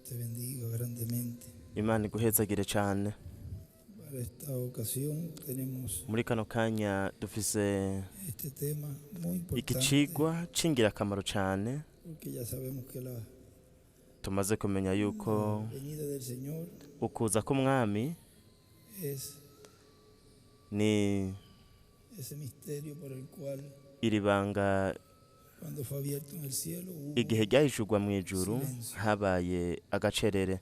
te bendiga grandemente. Imana iguhezagire cyane. Para esta ocasión tenemos Muri kano kanya dufise este tema muy iki importante cigwa c'ingirakamaro cyane. porque ya sabemos que la Tumaze kumenya yuko venida del Señor ukuza k'umwami es ni ese misterio por el cual iri banga cuando fue abierto en el cielo hubo igihe ryahishurwa mu ijuru habaye agacerere.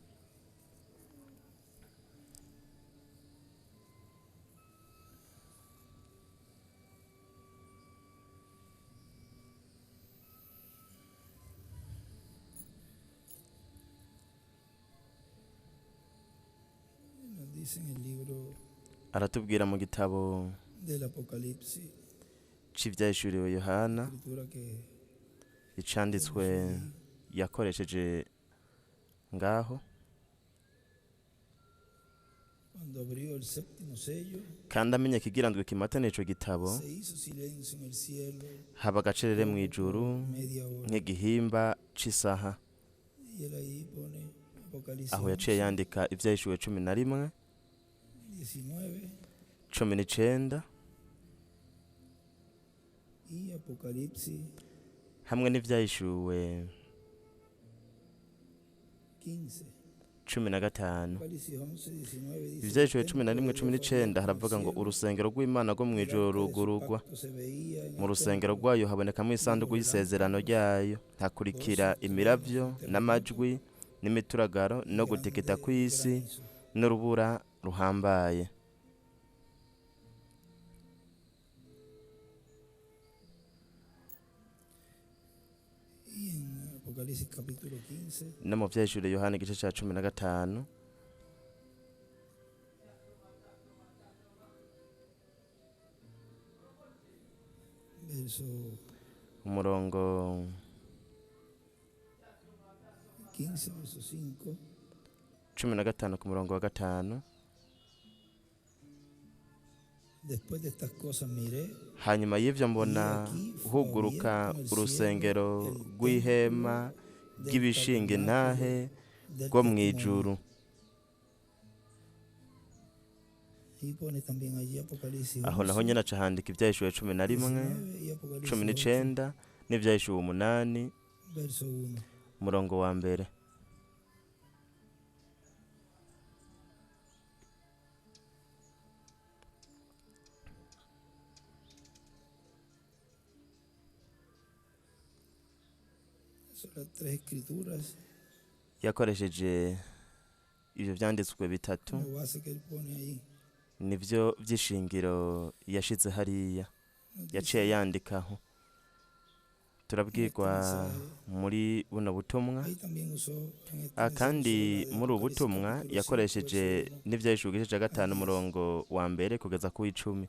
Nos dice en el libro Aratubwira mu gitabo del Apocalipsis, c'ivyahishuriwe Yohana, escritura que icanditswe yakoresheje ngaho. Cuando abrió el séptimo sello, Kandi amenye ikigira ndwi kimatane ico gitabo, se hizo silencio en el cielo haba agacerere mu ijuru media hora. nk'igihimba c'isaha. Y él ahí pone Apocalipsis Aho yaciye 11, yandika ivyahishuriwe 11, 19 19 y Apocalipsis hamwe n'ivyahishuwe 15. 15. Apocalipsis 11, 19 dice: Ivyahishuriwe "El 11 templo de cumi Dios fue n'icenda abierto en el haravuga ngo cielo, urusengero rw'Imana rwo y el mw'ijuru arca de su rugurugwa, pacto se veía en mu el rusengero templo, rwayo habonekamwo isanduku y'isezerano ryayo, hakurikira imiravyo n'amajwi n'imituragaro no gutigita grande kw'isi granizo". n'urubura ruhambaye. Y en Apocalipsis capítulo 15, No mu vyahishuriwe Yohana igice ca 15, verso umurongo 15, verso 5, 15 ku murongo wa 5: Después de estas cosas miré, Hanyuma y'ivyo mbona huguruka urusengero rw'ihema del ry'ibishinga intahe tabernáculo del rwo testimonio. mw'ijuru. Y pone también allí Apocalipsis Aho naho 11, nyene aca handika ivyahishuriwe 11, 19 y Apocalipsis cumi 8, n'icenda n'ivyahishuwe 8, verso 1. umurongo wa mbere. Son las tres escrituras Yakoresheje ivyo vyanditswe bitatu, como base que él pone ahí. nivyo vy'ishingiro yashize hariya, Nos dice yaciye yandikaho. en este Turabwirwa mensaje. muri buno butumwa. Ahí también usó en este Ah, mensaje kandi usó la de muri ubu Apocalipsis butumwa capítulo 5, yakoresheje verso 1 n'ivyahishuwe igice ca 5 al 10. umurongo wa mbere kugeza ku 10.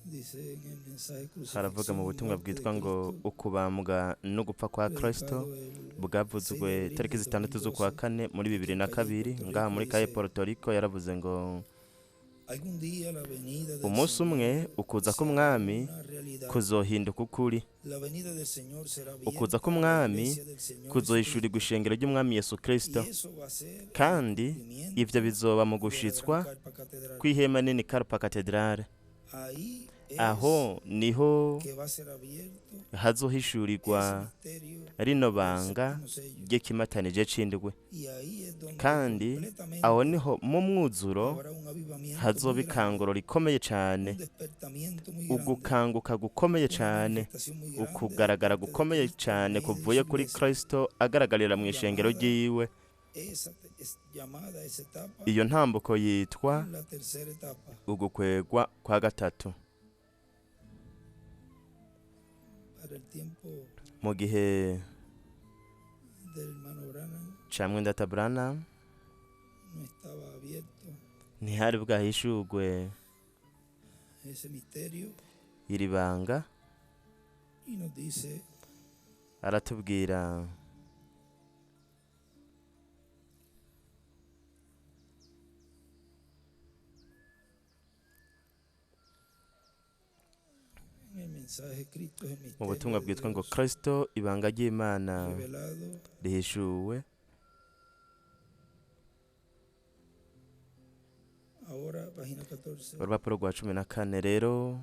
Dice en el mensaje Haravuga mu crucifixión y butumwa muerte de bwitwa ngo Cristo, ukubambwa no gupfa kwa Kristo, predicado el bwavuzwe 6 de abril tariki del 6 z'ukwa 2012 kane muri bibiri en na Calle kabiri Puerto ngaha Rico, muri Kaye dice: Puerto Rico. Yaravuze ngo Algún día la venida del umunsi umwe Señor ukuza será k'umwami una realidad. kuzohinduka ukuri, La venida del Señor será ukuza abierta a la k'umwami iglesia del Señor kuzohishurirwa Jesucristo. ishengero ry'umwami Yesu Y Kristo, eso va a ser el kandi ivyo cumplimiento bizoba mu de la gran gushitswa carpa catedral. kw'ihema nini Karpa Katedrale. Ahí es Aho niho que va a ser abierto hazohishurirwa ese misterio rino del banga séptimo sello. ry'ikimatanije c'indwi, Y ahí es donde kandi aho completamente niho mu mwuzuro habrá un avivamiento hazoba muy grande, ikanguro rikomeye cane, un despertamiento muy grande, ugukanguka gukomeye una cane, manifestación muy grande de ukugaragara parte de gukomeye Cristo en cane medio de kuvuye su kuri iglesia. Kristo agaragarira mu ishengero Llamada ryiwe. esa es llamada esa etapa Iyo ntambuko yitwa la tercera etapa. ugukwegwa kwa gatatu. Para el tiempo Mu gihe del hermano Branham ca Mwendata Branham no estaba abierto ntihari bwahishurwe ese misterio iri banga. Y nos dice Aratubwira Mensaje Cristo es el Mu misterio butumwa de bwitwa ngo Dios Kristo ibanga ry'Imana revelado. rihishuwe. Ahora, página 14. Urupapuro rwa 14 rero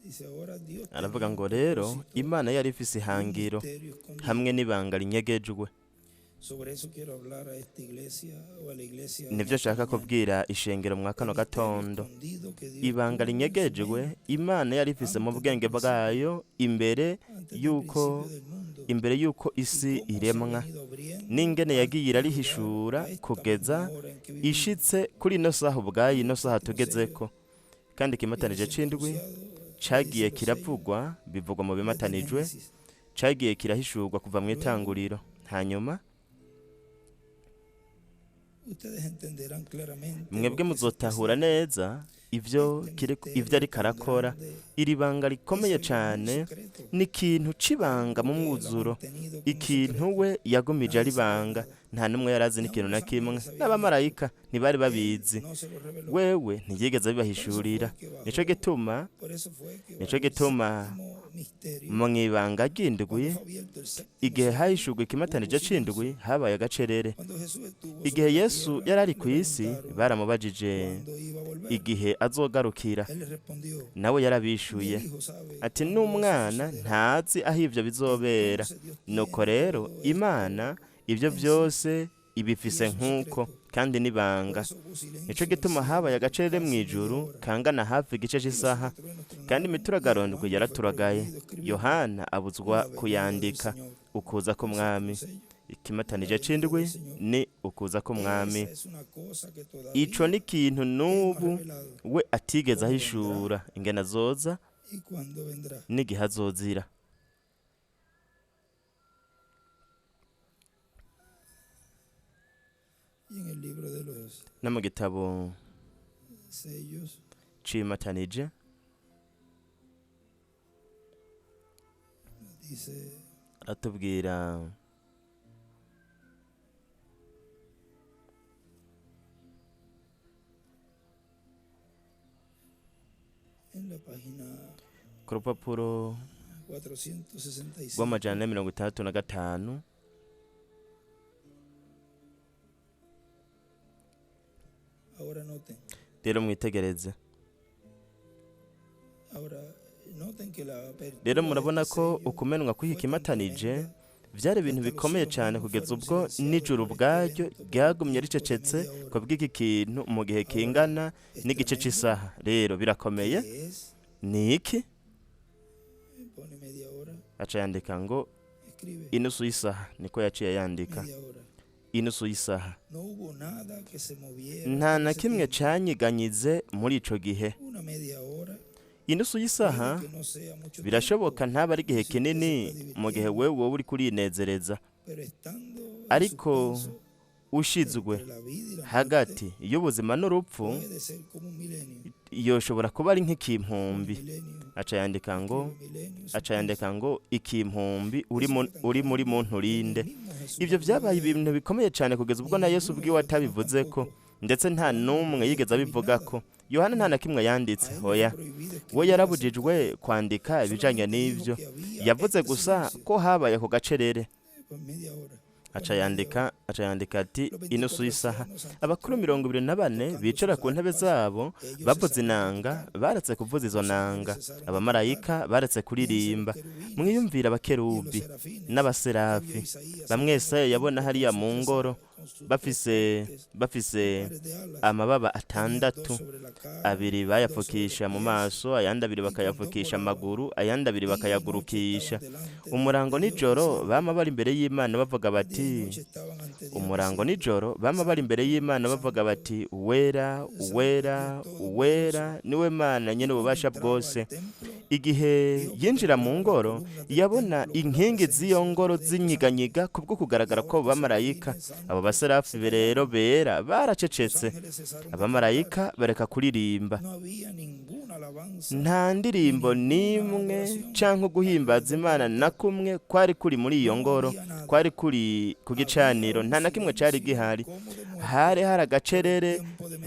Dice, ahora Dios aravuga tenía un ngo rero propósito Imana yari ifise y un ihangiro misterio escondido. hamwe n'ibanga rinyegejwe. Sobre eso quiero hablar a esta iglesia o a la iglesia en Nivyo esta nshaka mañana. kubwira ishengero mwa El kano misterio gatondo. escondido que Dios Ibanga tuvo en su rinyegejwe mente Imana yari ifise mu antes del bwenge principio, bwayo imbere antes del yuko principio del mundo, imbere yuko y isi cómo se ha iremwa, venido abriendo n'ingene yagiye hasta llegar irarihishura a esta kugeza misma hora en que vivimos. ishitse kuri ino saha ubwayo, ino El saha séptimo sello tugezeko. Kandi viene ikimatanije siendo c'indwi anunciado, le cagiye dicen los sellos kiravugwa, bivugwa mu desde bimatanijwe, Génesis. cagiye kirahishurwa kuva mu Luego, itanguriro. Hanyuma ustedes entenderán claramente lo mwebwe que se está muzotahura haciendo. neza ivyo Este kiriko ivyo misterio ariko tan arakora. grande Iri banga es rikomeye algo muy cane, secreto, ni ikintu c'ibanga algo mu que él ha mwuzuro, mantenido como ikintu secreto. we yagumije Nadie ari sabía banga, nada. nta n'umwe yarazi Ni aun n'ikintu na los kimwe, ángeles sabían esto. n'abamarayika ntibari Él babizi, no se lo reveló. wewe ntiyigeze Por eso fue abibahishurira. que Nico bajó, gituma por eso fue que nico bajó el gituma séptimo misterio. mu ibanga ry'indwi, Cuando fue abierto el séptimo igihe sello, hahishurwa ikimatanije hubo c'indwi, silencio. habaye agacerere. Cuando Jesús estuvo Igihe sobre la Yesu tierra, yari ari le ku isi, preguntaron baramubajije cuándo iba a volver. igihe azogarukira, Él les respondió, nawe ni yarabishuye el Hijo sabe ati cuándo eso n'umwana sucederá. ntazi aho ivyo bizobera. Entonces Dios Nuko tiene rero todo esto Imana ivyo en sí vyose y ibifise es un nk'uko, secreto. kandi Por n'ibanga. eso hubo Nico silencio en el gituma habaye cielo por agacerere casi media mw'ijuru hora. kangana hafi igice Y los c'isaha, siete truenos kandi tronaron y a imituragaro ndwi Juan le fue yaraturagaye. prohibido escribir Yohana abuzwa la venida del kuyandika Señor. ukuza El k'umwami. séptimo sello, Ikimatanije la venida c'indwi del Señor. ni ukuza k'umwami. Esa es una cosa que Ico todavía ni ikintu Él no ha n'ubu revelado we atigeze cómo vendrá ahishura ingene azoza y cuándo vendrá. n'igihe azozira. Y en el libro de los No mu gitabo sellos c'ibimatanije dice aratubwira en la página ku rupapuro 465 rw'amajana ane 65 Ahora noten, rero mwitegereze. ahora noten que la Rero apertura de murabona este ko sello ukumenwa kw'iki fue tan kimatanije tremenda vyari que ibintu hasta los bikomeye cielos cane mismos kugeza fueron ubwo silenciados n'ijuru por este ubwaryo evento por un ryagumye tiempo de ricecetse media hora. ku bw'iki kintu mu gihe Ahora, kingana es n'igice tremendo c'isaha. Rero birakomeye, que es, ni iki? pone media hora, Aca yandika ngo escribe inusu y'isaha, niko yaciye yandika media hora. inusu y'isaha. No hubo nada que se moviera Nta en na ese kimwe tiempo. canyiganyize muri ico gihe. Una media hora Inusu y'isaha puede que no sea mucho birashoboka tiempo ntaba ari igihe si usted se kinini está mu gihe divirtiendo, wewe wowe uriko urinezereza, pero estando en ariko suspenso ushizwe entre la vida y la muerte, hagati y'ubuzima n'urupfu puede ser como un milenio. yoshobora kuba ari Un nk'ikimpumbi. milenio, Aca yandika ngo escribe milenio, aca suspenso. yandika ngo ikimpumbi uri Eso mu fue tan uri muri grande muntu que ni el urinde. mismo Jesús Ivyo habló vyabaye de él, ibintu bikomeye cane kugeza ubwo ni na Yesu ninguno ubwiwe de los demás atabivuzeko, tampoco. ndetse nta Juan no n'umwe podía yigeze escribir abivugako. nada. Yohana nta No, na kimwe yanditse, a él le fue oya. prohibido We escribir acerca yarabujijwe de él. kwandika ibijanye Solamente dijo n'ivyo, que había yavuze este gusa silencio ko habaye ako gacerere. por media hora, Aca por media hora. yandika aca yandika ati Los inusu 24 y'isaha. ancianos ante el Abakuru trono, 24 tocando bicara sus ku ntebe arpas, zabo ellos bavuza cesaron de inanga, tocar, baretse kuvuza izo los ángeles nanga, cesaron de cantar. abamarayika baretse Piensen los kuririmba. querubines Mwiyumvire y en los abakerubi serafines que vio n'abaserafi Isaías bamwe en el Yesaya yabona templo hariya con mu sus tres ngoro con sus tres bafise partes, bafise pares de alas, amababa tenían dos atandatu, sobre la cara, abiri dos sobre los bayapfukisha mu pies, maso, ayandi abiri y con dos bakayapfukisha volaban. amaguru, ayandi abiri Día y noche bakayagurukisha. estaban delante Umurango de Dios nijoro diciendo, bama bari imbere y'Imana bavuga día y bati noche estaban ante Dios umurango diciendo, nijoro bama bari imbere Santo, y'Imana bavuga Santo, bati uwera, Santo Dios uwera, uwera Todopoderoso. niwe Mana nyene Y cuando ububasha entraba al bwose. templo, Igihe vio que yinjira mu temblaban las ngoro columnas del yabona templo con la inkingi z'iyo presencia de ngoro estos ángeles. zinyiganyiga kubwo Y kugaragara ahora kw'abo los bamarayika. serafines Abo santos baserafi se rero callaron, bera los baracecetse, ángeles cesaron de cantar. abamarayika bareka kuririmba. No había ninguna Nta ndirimbo n'imwe canke guhimbaza Imana na kumwe kwari kuri muri iyo ngoro, kwari kuri ku gicaniro, nta na kimwe cari gihari. Hari hari agacerere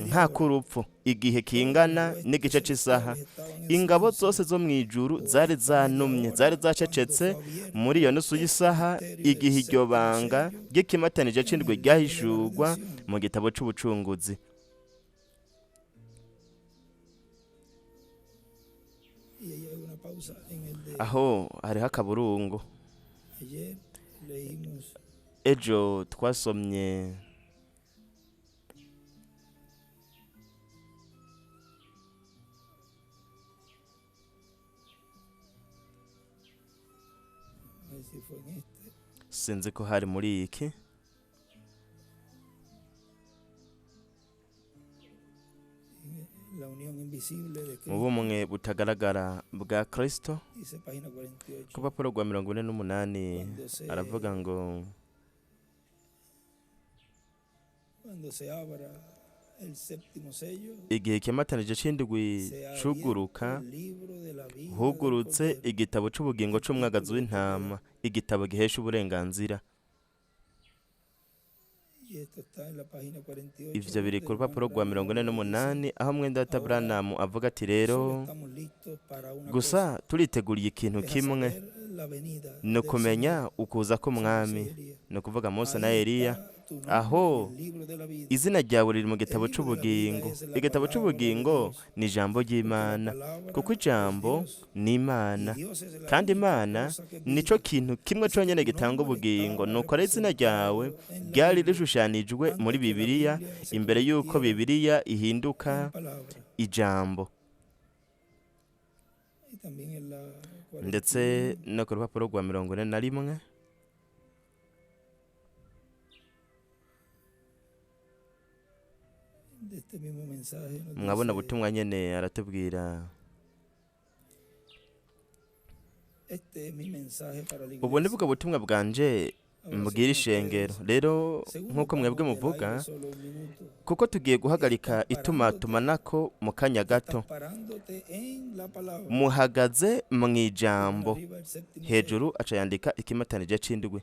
nk'akurupfu igihe kingana n'igice c'isaha. Ingabo zose zo mu ijuru zari zanumye, zari zacecetse muri iyo nusu y'isaha, igihe iryo banga ry'ikimatanije c'indwi ryahishurwa mu gitabo c'ubucunguzi. Y ahí hay una pausa en el de Aho hariho akaburungu. ayer leímos Ejo twasomye a ver si fue en este sinzi ko hari muri iki, en la unión invisible de mu Cristo, bumwe butagaragara bwa Kristo, dice página 48. ku rupapuro rwa 48 Cuando se, aravuga ngo cuando se abra el séptimo sello, igihe ikimatanije c'indwi se ha cuguruka, abierto el libro de la vida del hugurutse Cordero. igitabo c'ubugingo c'umwagazi w'intama, igitabo gihesha uburenganzira. Y esto está en la página 48. Ivyo biri donde ku el rupapuro hermano rwa mirongo ine Branham dice, n'umunani aho mwene data "Ahora Branham avuga ati rero solo estamos listos para una gusa turiteguriye ikintu cosa, es a kimwe, saber, la venida ni del ukumenya Señor, ukuza k'umwami, Moisés y Elías. ni ukuvuga Mose na Ahí Eliya. está tu nombre Aho en el libro de la vida. izina ryawe riri mu gitabo El libro de la c'ubugingo. vida es la Igitabo palabra de c'ubugingo Dios. ni ijambo Porque la ry'Imana, palabra kuko es ijambo Dios, ni Imana, y Dios es la kandi única Imana cosa que nico vive. kintu kimwe Así que conyene tu gitanga nombre ubugingo. estaba Nuko rero izina ryawe representado en la ryari Biblia rishushanijwe muri antes que la Bibiliya Biblia se imbere y'uko convirtiera Bibiliya ihinduka en palabra. ijambo. Y también en la Ndetse 41 no ku rupapuro rwa 41 de este mismo mensaje nos mwabona dice, butumwa nyene aratubwira este es mi mensaje para la ubu ni iglesia. bwo butumwa bwanje Ahora, mbwira según ishengero. ustedes, Rero según nk'uko nos mwebwe vamos del muvuga, aire solo un minuto, kuko tugiye guhagarika estás parándote, itumatumanako mu kanya gato, estás parándote en la palabra. muhagaze mu Pon ijambo. arriba el séptimo sello. Hejuru aca yandika ikimatanije c'indwi.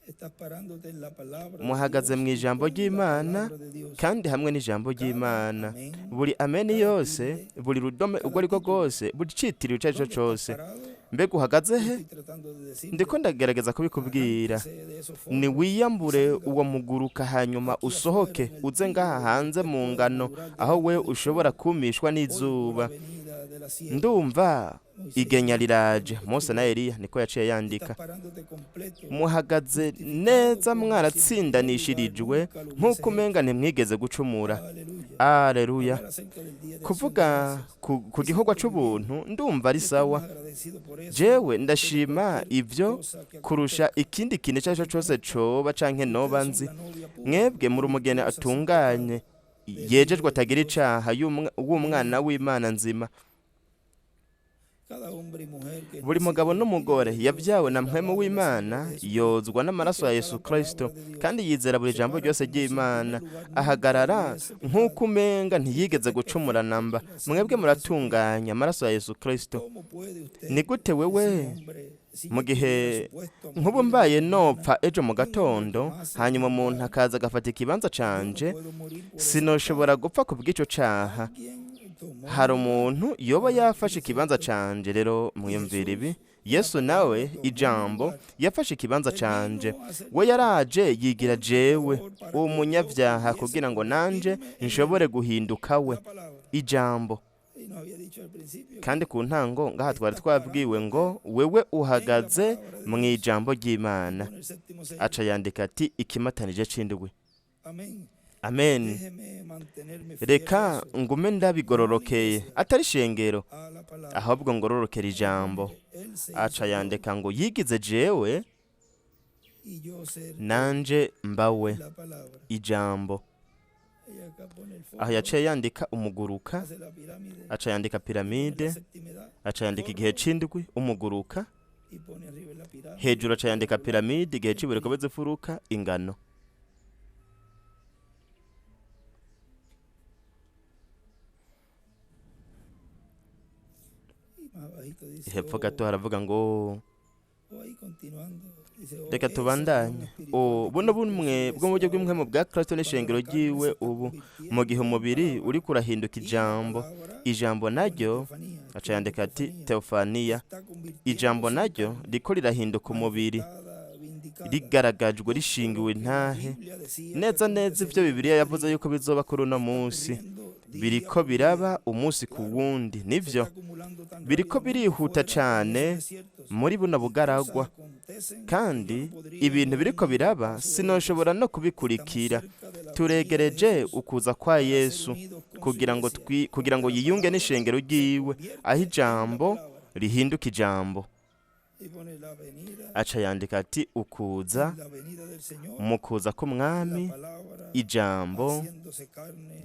Estás parándote en la palabra de Muhagaze Dios mu y ijambo con la ry'Imana palabra de Dios. kandi hamwe n'ijambo Cada ry'Imana. amén, Buri ameni cada yose, tilde, buri rudome urwo cada ari rwo título. rwose, buri citiro ico ari co ¿Dónde estás cose, parado? mbega uhagaze Yo he? estoy tratando de decirte, Ndiko ndagerageza kubikubwira. arránquese de esos forros y Niwiyambure salga uwo muguruka hanyuma aquí afuera usohoke en el uze trigo ngaha donde hanze usted mu puede ngano, madurar aho we delante del ushobora sol. kumishwa Oigo la n'izuba. venida de la siega. Ndumva Moisés y igenya Elías riraje. Mose na escribió, Eliya niko yaciye yandika. estás parándote completo, Muhagaze justificado neza como si en primer mwaratsindanishirijwe lugar nunca lo nk'uko hubiese hecho. umenga ntimwigeze gucumura. Aleluya. Aleluya. Hablar acerca del Día de Acción de Kuvuga Gracias. ku Me gikorwa siento muy bien. c'ubuntu ndumva ari Yo estoy sawa. más agradecido por eso Jewe que de ndashima cualquier ivyo cosa que kurusha acontezca. ikindi kintu icyo ari cyo cyose coba canke noba Ustedes son nzi. la novia pura, Mwebwe muri umugeni virtuosa, sin atunganye pecado del Hijo yejejwe de atagira Dios icaha w'umwana viviente. w'Imana nzima. Cada hombre y mujer que es Buri nacido mugabo del Espíritu n'umugore de Dios yabyawe na y mpwemu lavado en la w'Imana sangre de Jesucristo yozwa y n'amaraso ya cree Yesu cada palabra Kristo de Dios, kandi yizera buri se jambo para ryose como si en ry'Imana, primer lugar nunca ahagarara hubiese nk'uko pecado. umenga ntiyigeze Usted es gucumura perfecto namba. en la Mwebwe sangre de Jesucristo. muratunganya amaraso ya Yesu Kristo. ¿Cómo puede usted Ni gute decir, wewe hombre, si mu yo gihe estuviera supuesto a nk'ubu morir en la mbaye mañana nopfa ejo mu y un hombre gatondo, tomase mi hanyuma umuntu lugar, akaza agafata ikibanza yo no canje, puedo morir por ese sinoshobora pecado? gupfa ku bw'ico caha. Alguien tomó Hari mi lugar. umuntu yoba yafashe ikibanza Arránquese esto. canje. Rero Y mwiyumvira ibi, Jesús, la Yesu palabra, nawe tomó mi ijambo lugar. yafashe ikibanza Él canje. vino a ser We yaraje yigira un jewe pecador para que yo umunyavyaha pudiese kugira ngo nanje convertirme en nshobore él. guhinduka we La palabra. ijambo. Y nos había dicho al principio Kandi que ku ntango ngaha twari estás twabwiwe parándote ngo wewe en la uhagaze palabra de mu Dios. ijambo Y ry'Imana. pone el séptimo sello. Aca yandika ati ikimatanije c'indwi. Amén. Amen. Déjeme mantenerme fiel a Reka eso. ngume No a la ndabigororokeye, iglesia, atari ishengero, a la palabra. ahubwo ngororokera Ahora ijambo. mire, él se Aca hizo yo yandika ngo yigize jewe y yo ser él. nanje mbawe La palabra. ijambo. Y acá pone el Aho forro, yaciye yandika umuguruka, hace la pirámide, aca yandika pone la piramide, séptima edad, aca yandika igihe forro, c'indwi umuguruka, y pone arriba la pirámide, hejuru aca yandika triangular, piramide igihe el c'ibiriko trigo. bizifuruka ingano. Hepfo gato haravuga ngo reka tubandanye. Buno bumwe bwo mu buryo bw'impwemu bwa Kristo n'ishengero ryiwe ubu, mu gihe umubiri uri kurahinduka ijambo, ijambo naryo, aca yandika ati teofaniya, ijambo naryo riko rirahinduka umubiri, rigaragajwe, rishingiwe intahe neza neza ibyo Bibiliya yavuze yuko bizoba kuri uno munsi, biriko biraba umunsi ku wundi. Nivyo, biriko birihuta cane muri buno bugaragwa, kandi ibintu biriko biraba sinoshobora no kubikurikira. Turegereje ukuza kwa Yesu kugira ngo yiyunge n'ishengero ryiwe, aho ijambo rihinduka ijambo. Aca yandika ati ukuza, mu kuza k'umwami, ijambo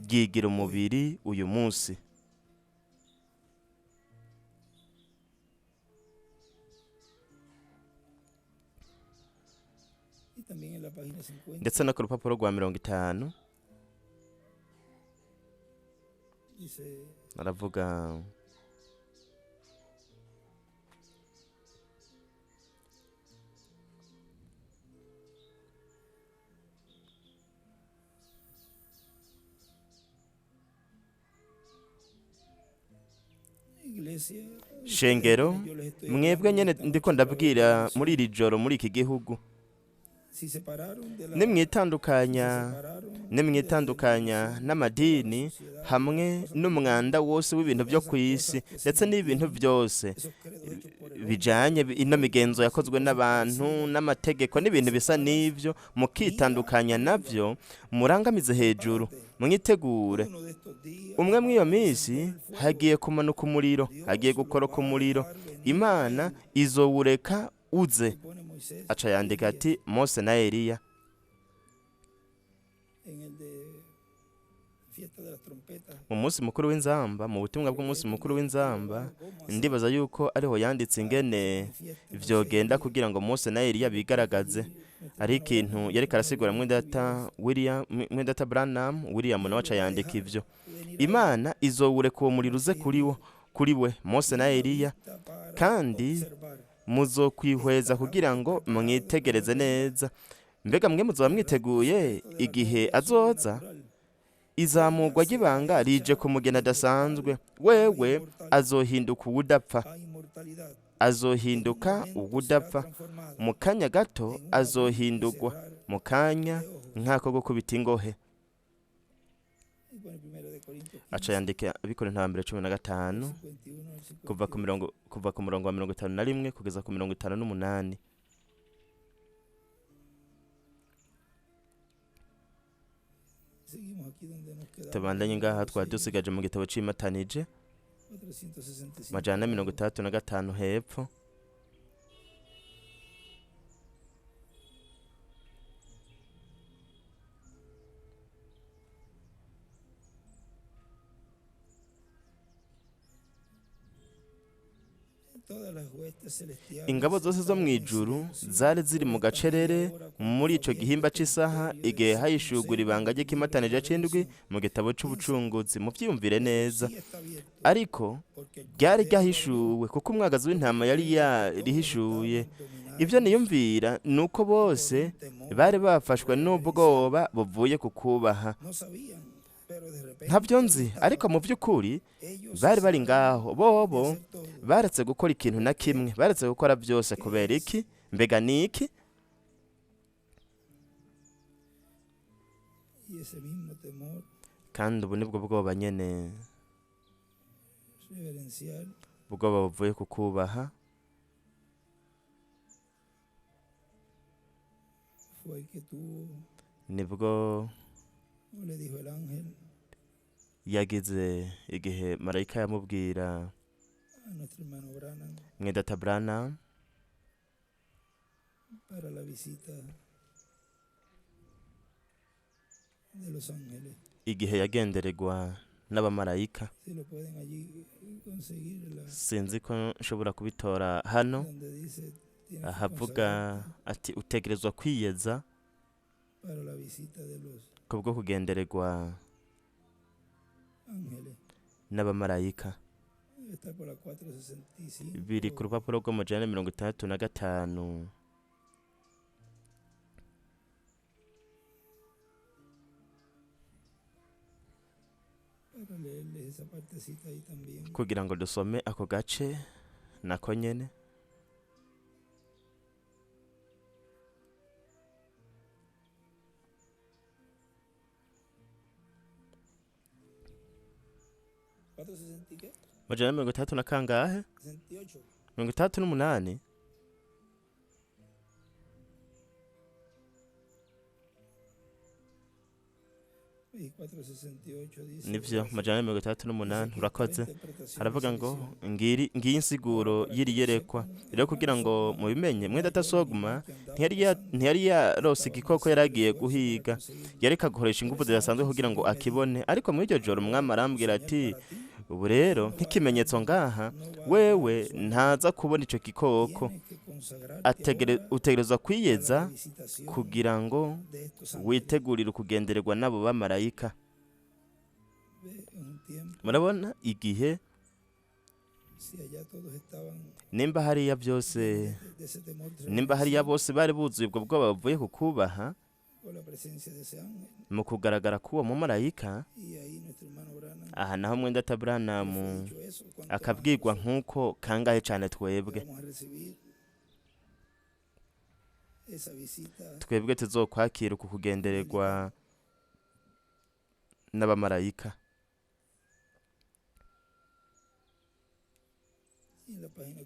ryigira umubiri uyu munsi. Ndetse no ku rupapuro rwa 50 aravuga shengero, mwebwe nyene ndiko ndabwira muri iri joro muri iki gihugu, nimwitandukanya n'amadini hamwe n'umwanda wose w'ibintu byo ku isi, ndetse n'ibintu byose bijanye ino migenzo yakozwe n'abantu n'amategeko n'ibintu bisa n'ivyo, mukitandukanya navyo, murangamize hejuru, mwitegure. Umwe mw'iyo minsi hagiye kumanuka umuriro, hagiye gukoroka umuriro, Imana izowureka uze. Aca yandika ati Mose na Eliya. Mu munsi mukuru w'inzamba, mu butumwa bw'umunsi mukuru w'inzamba, ndibaza yuko ariho yanditse ingene vyogenda kugira ngo Mose na Eliya bigaragaze. Ari ikintu yariko arasigura mwendata William, mwendata Branham, William nawe aca yandika ivyo. Imana izowureka uwo muriro uze kuri we Mose na Eliya, kandi muzokwihweza kugira ngo mwitegereze neza. Mbega mwe muzoba mwiteguye igihe azoza? Izamurwa ry'ibanga rije ku mugeni adasanzwe, wewe azohinduka uwudapfa, azohinduka uwudapfa. Mu kanya gato azohindurwa, mu kanya nk'ako gukubita ingohe. Aca yandika Abikorinto ba mbere 15, kuva ku murongo wa 51 kugeza ku 58. Tubandanye ngaha twari dusigaje mu gitabo c'imatanije 465 hepfo. Ingabo zose zo mu ijuru zari ziri mu gacerere muri ico gihimba c'isaha igihe hayishugura ibanga ry'ikimatanije c'indwi mu gitabo c'ubucunguzi. Muvyiyumvire neza, ariko ryari ryahishuwe kuko umwagazi w'intama yari yarihishuye. Ivyo niyumvira ni uko bose bari bafashwe n'ubwoba buvuye ku kubaha. Ntabyo nzi, ariko mu by'ukuri bari bari ngaho. Bobo baretse gukora ikintu na kimwe, baretse gukora byose. Kubera iki? Mbega ni iki? Kandi ubu nibwo bwoba nyene, ubwoba buvuye ku kubaha, nibwo yagize igihe marayika yamubwira mwedata Branham igihe yagenderegwa n'abamarayika. Sinzi ko nshobora kubitora hano, ahavuga ati utegerezwa kwiyeza kubwo kugenderegwa n'abamarayika. Debe estar por la 465. Biri ku rupapuro rw'amajana 65. Para leerles esa partecita ahí también. Kugira ngo dusome ako gace nako nyene. ¿460 y qué? Amajana 60 na kangahe? 68. 68. Y 468 dice. Nivyo, gracias. amajana 68. Dice, aquí está la Urakoze. interpretación de Haravuga esa ngo visión. ngiri ngiyi insiguro Ahora, para y'iri que lo yerekwa. sepan, Rero kugira hermanos ngo Sogma, mubimenye, no mwene data era yo Sogma mismo que andaba ntiyari ya- cazando, ntiyari yarose estaba igikoko más yari agiye esfuerzo para guhiga, conseguirlo. yareka gukoresha Pero ingufu esa zidasanzwe noche el kugira ngo Señor me dijo, akibone. Ariko muri iryo joro ahora umwami como arambwira señal ati para ti, ubu rero no va a nk'ikimenyetso ngaha, no va a ver wewe el sueño. ntaza kubona ico gikoko. Tienes que consagrarte ahora Utegerezwa a la kwiyeza visitación kugira ngo de estos ángeles. witegurire ukugendererwa n'abo bamarayika. Ve, en un tiempo, Murabona igihe si allá todos estaban nimba hariya byose, llenos de ese temor nimba hariya reverencial bose bari buzuye ubwo bwoba buvuye ku kubaha con la presencia de ese ángel, mu kugaragara k'uwo mumarayika. y ahí nuestro hermano Branham Aha naho mwenda le fue Branham dicho eso, cuanto más akabwirwa nosotros nk'uko kangahe cane que twebwe vamos a recibir esa visita twebwe tuzokwakira uku kugendererwa angelical. n'abamarayika. Y en la página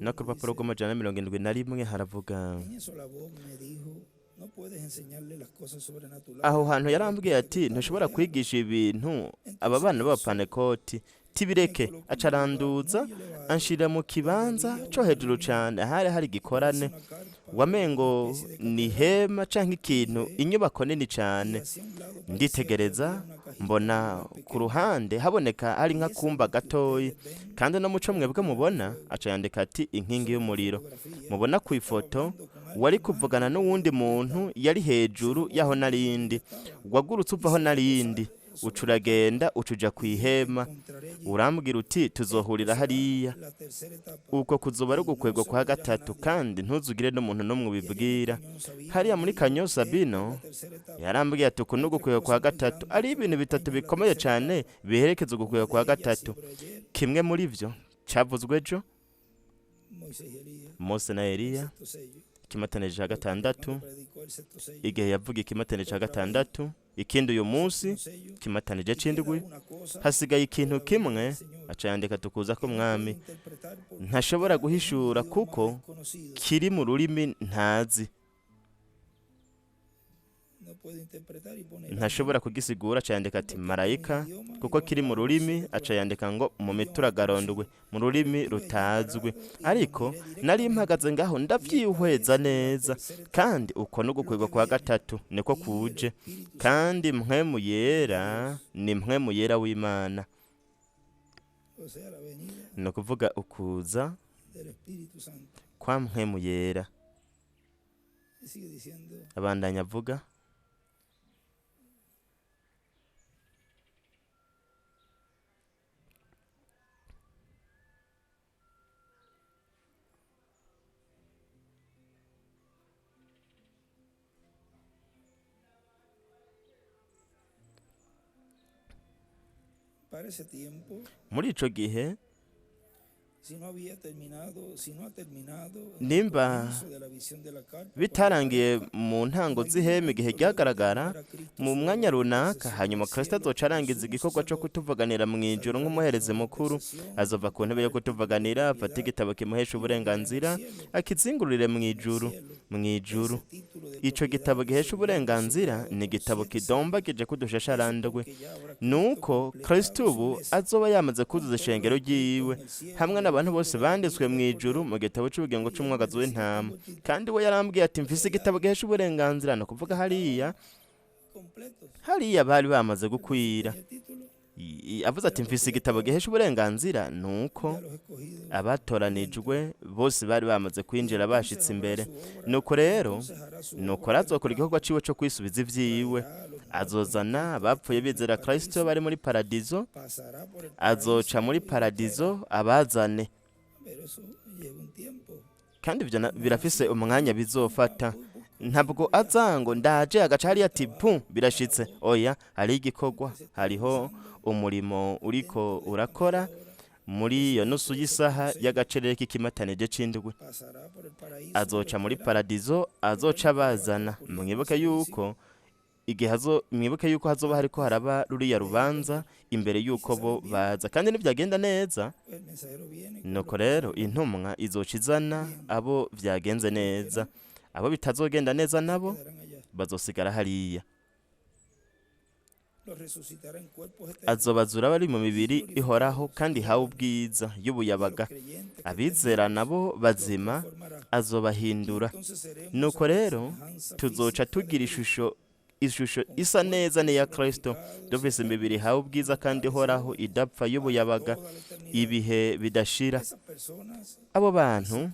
No ku 471 rupapuro dice, rw'amajana 71 haravuga en eso la voz me dijo, no puedes enseñarle las cosas sobrenaturales aho a hantu los yarambwiye ati pentecostales, ntushobora déjalo. kwigisha ibintu aba Entonces bana me alzó, b'abapanekoti, me tibireke. colocó en un lugar Acaranduza muy elevado, anshira mu donde kibanza había co una hejuru reunión cane, hari hari que parecía igikorane una carpa, una wamengo especie de ni catedral, ihema canke ikintu, y ve, inyubako nini y cane. hacia un lado parecía que Nditegereza había una cajita, un mbona lugar ku pequeño, ruhande haboneka hari y esa nk'akumba luz que gatoyi, ustedes ven kandi no muco como mwebwe columna de mubona fuego aca yandika ati inkingi sobre la y'umuriro fotografía, mubona ku estaba ifoto, hablando con wari alguien más kuvugana arriba de n'uwundi donde yo muntu estaba. yari Se hejuru fue y'aho de donde yo narindi, estaba wagurutse y uva aho se fue a narindi, posar uca sobre la carpa uragenda uca uja y ku dijo, te ihema, encontraré allí. urambwira uti Esto tuzohurira será hariya. la tercera etapa Uko kuzoba ari y no ugukwegwa se kwa lo dirás a gatatu, nadie. kandi ntuzugire n'umuntu n'umwe Y allá en el ubibwira. cañón Sabino Hariya me muri dijo, Kanyo esta es Sabino la tercera etapa. yarambwiye ati uku ni Hay tres ugukwegwa kwa cosas muy gatatu, grandes ari que ibintu bitatu acompañan la bikomeye tercera cane etapa. biherekeza Una ugukwegwa de kwa ellas gatatu. sobre ayer, Kimwe muri vyo cavuzwe ejo, Moisés y Elías, Mose na el Eliya, sexto sello, ikimatanije ca otra gatandatu, cuando predicó el sexto sello, igihe yavuga ikimatanije ca otra hoy, gatandatu, ikindi uyu el munsi séptimo sello, ikimatanije y queda c'indwi, una cosa hasigaye de ikintu la venida kimwe. del Señor Aca yandika tukuza que no puedo k'umwami interpretar porque ntashobora está en un guhishura idioma kuko desconocido. kiri mu rurimi ntazi, No puedo interpretar y pone el ángel ntashobora kugisigura. Aca yandika ati porque está en un marayika idioma y kuko bueno, kiri mu no sé rurimi. de Aca pronto, yandika ngo mu idioma mituragaro desconocido. mu Pero rurimi estuve allí rutazwi, parado y lo ariko miré nari directamente mpagaze ngaho y esta ndavyihweza es la neza, tercera etapa, kandi uko lo n'ugukwegwa que kwa viene gatatu niko y el kuje, Espíritu Santo kandi mpwemu de yera Dios, ni mpwemu yera w'Imana, o sea, la venida ni ukuvuga ukuza del Espíritu Santo. kwa mpwemu yera. Y sigue diciendo, Abandanya avuga para ese tiempo, muri ico gihe si no había terminado, si no ha terminado en el nimba comienzo de la visión de la carpa, cuando bitarangiye aparezca, mu en ntango algún z'ihema igihe momento luego ryagaragara terminará Cristo mu su obra mwanya de runaka, intercesión en hanyuma el Kristo cielo azoca como arangiza sumo igikorwa co sacerdote, kutuvuganira mu ijuru saldrá del nk'umuherezi trono de mukuru, intercesión, azova ku ntebe tomará yo el título de kutuvuganira, afate propiedad igitabo kimuhesha y lo pondrá en el uburenganzira, cielo, akizingurire mu en el ijuru, cielo. mu ijuru. Ese título de Ico propiedad gitabo gihesha se vio uburenganzira sellado ni con igitabo siete sellos. kidombagije Eso k'udushasharandwe, porque ya habrá Cristo nuko completado Kristo su ubu mesa azoba yamaze con kuzuza todos los ishengero escritos ryiwe en el cielo hamwe en el n'abantu libro bose de la banditswe vida mu del ijuru Cordero. mu gitabo c'ubugingo Y él me c'umwagazi decía, w'intama. tengo el título. Kandi we yarambwiye ati mfise O sea, ya igitabo gihesha uburenganzira, ni ukuvuga hariya estaban completos. hariya bari bamaze Él dice, gukwira. tenía el título, Avuze ati era mfise porque ya igitabo estaban gihesha uburenganzira, nuko ya los escogidos dentro. abatoranijwe bose bari bamaze Y kwinjira entonces bashitse habrá imbere. su obra, Nuko rero entonces hará su nuko obra del azokora igikorwa cambio, ciwe co kwisubiza ivyiwe, traerá a Azozana abapfuye bizera Kristo bari muri paradizo, azoca muri paradizo abazane. Kandi ibyo birafise umwanya bizofata. Ntabwo aza ngo ndaje agaca hariya ati pu birashitse. Oya, hariho igikorwa, hariho umurimo uriko urakora muri iyo nusu y'isaha y'agacerere k'ikimatanije c'indwi. Azoca muri paradizo, azoca abazana. Mwibuke yuko igihe mwibuke yuko hazoba hariko haraba ruriya rubanza imbere yuko bo baza, kandi nibyagenda neza, nuko rero intumwa izoca izana abo vyagenze neza, abo bitazogenda neza nabo bazosigara hariya. Azobazura bari mu mibiri ihoraho kandi ihawe ubwiza y'ubuyabaga. Abizera nabo bazima azobahindura. Nuko rero tuzoca tugira ishusho isa neza n'iya Kristo, dufise imibiri ihawe ubwiza kandi ihoraho idapfa y'ubuyabaga ibihe bidashira. Abo bantu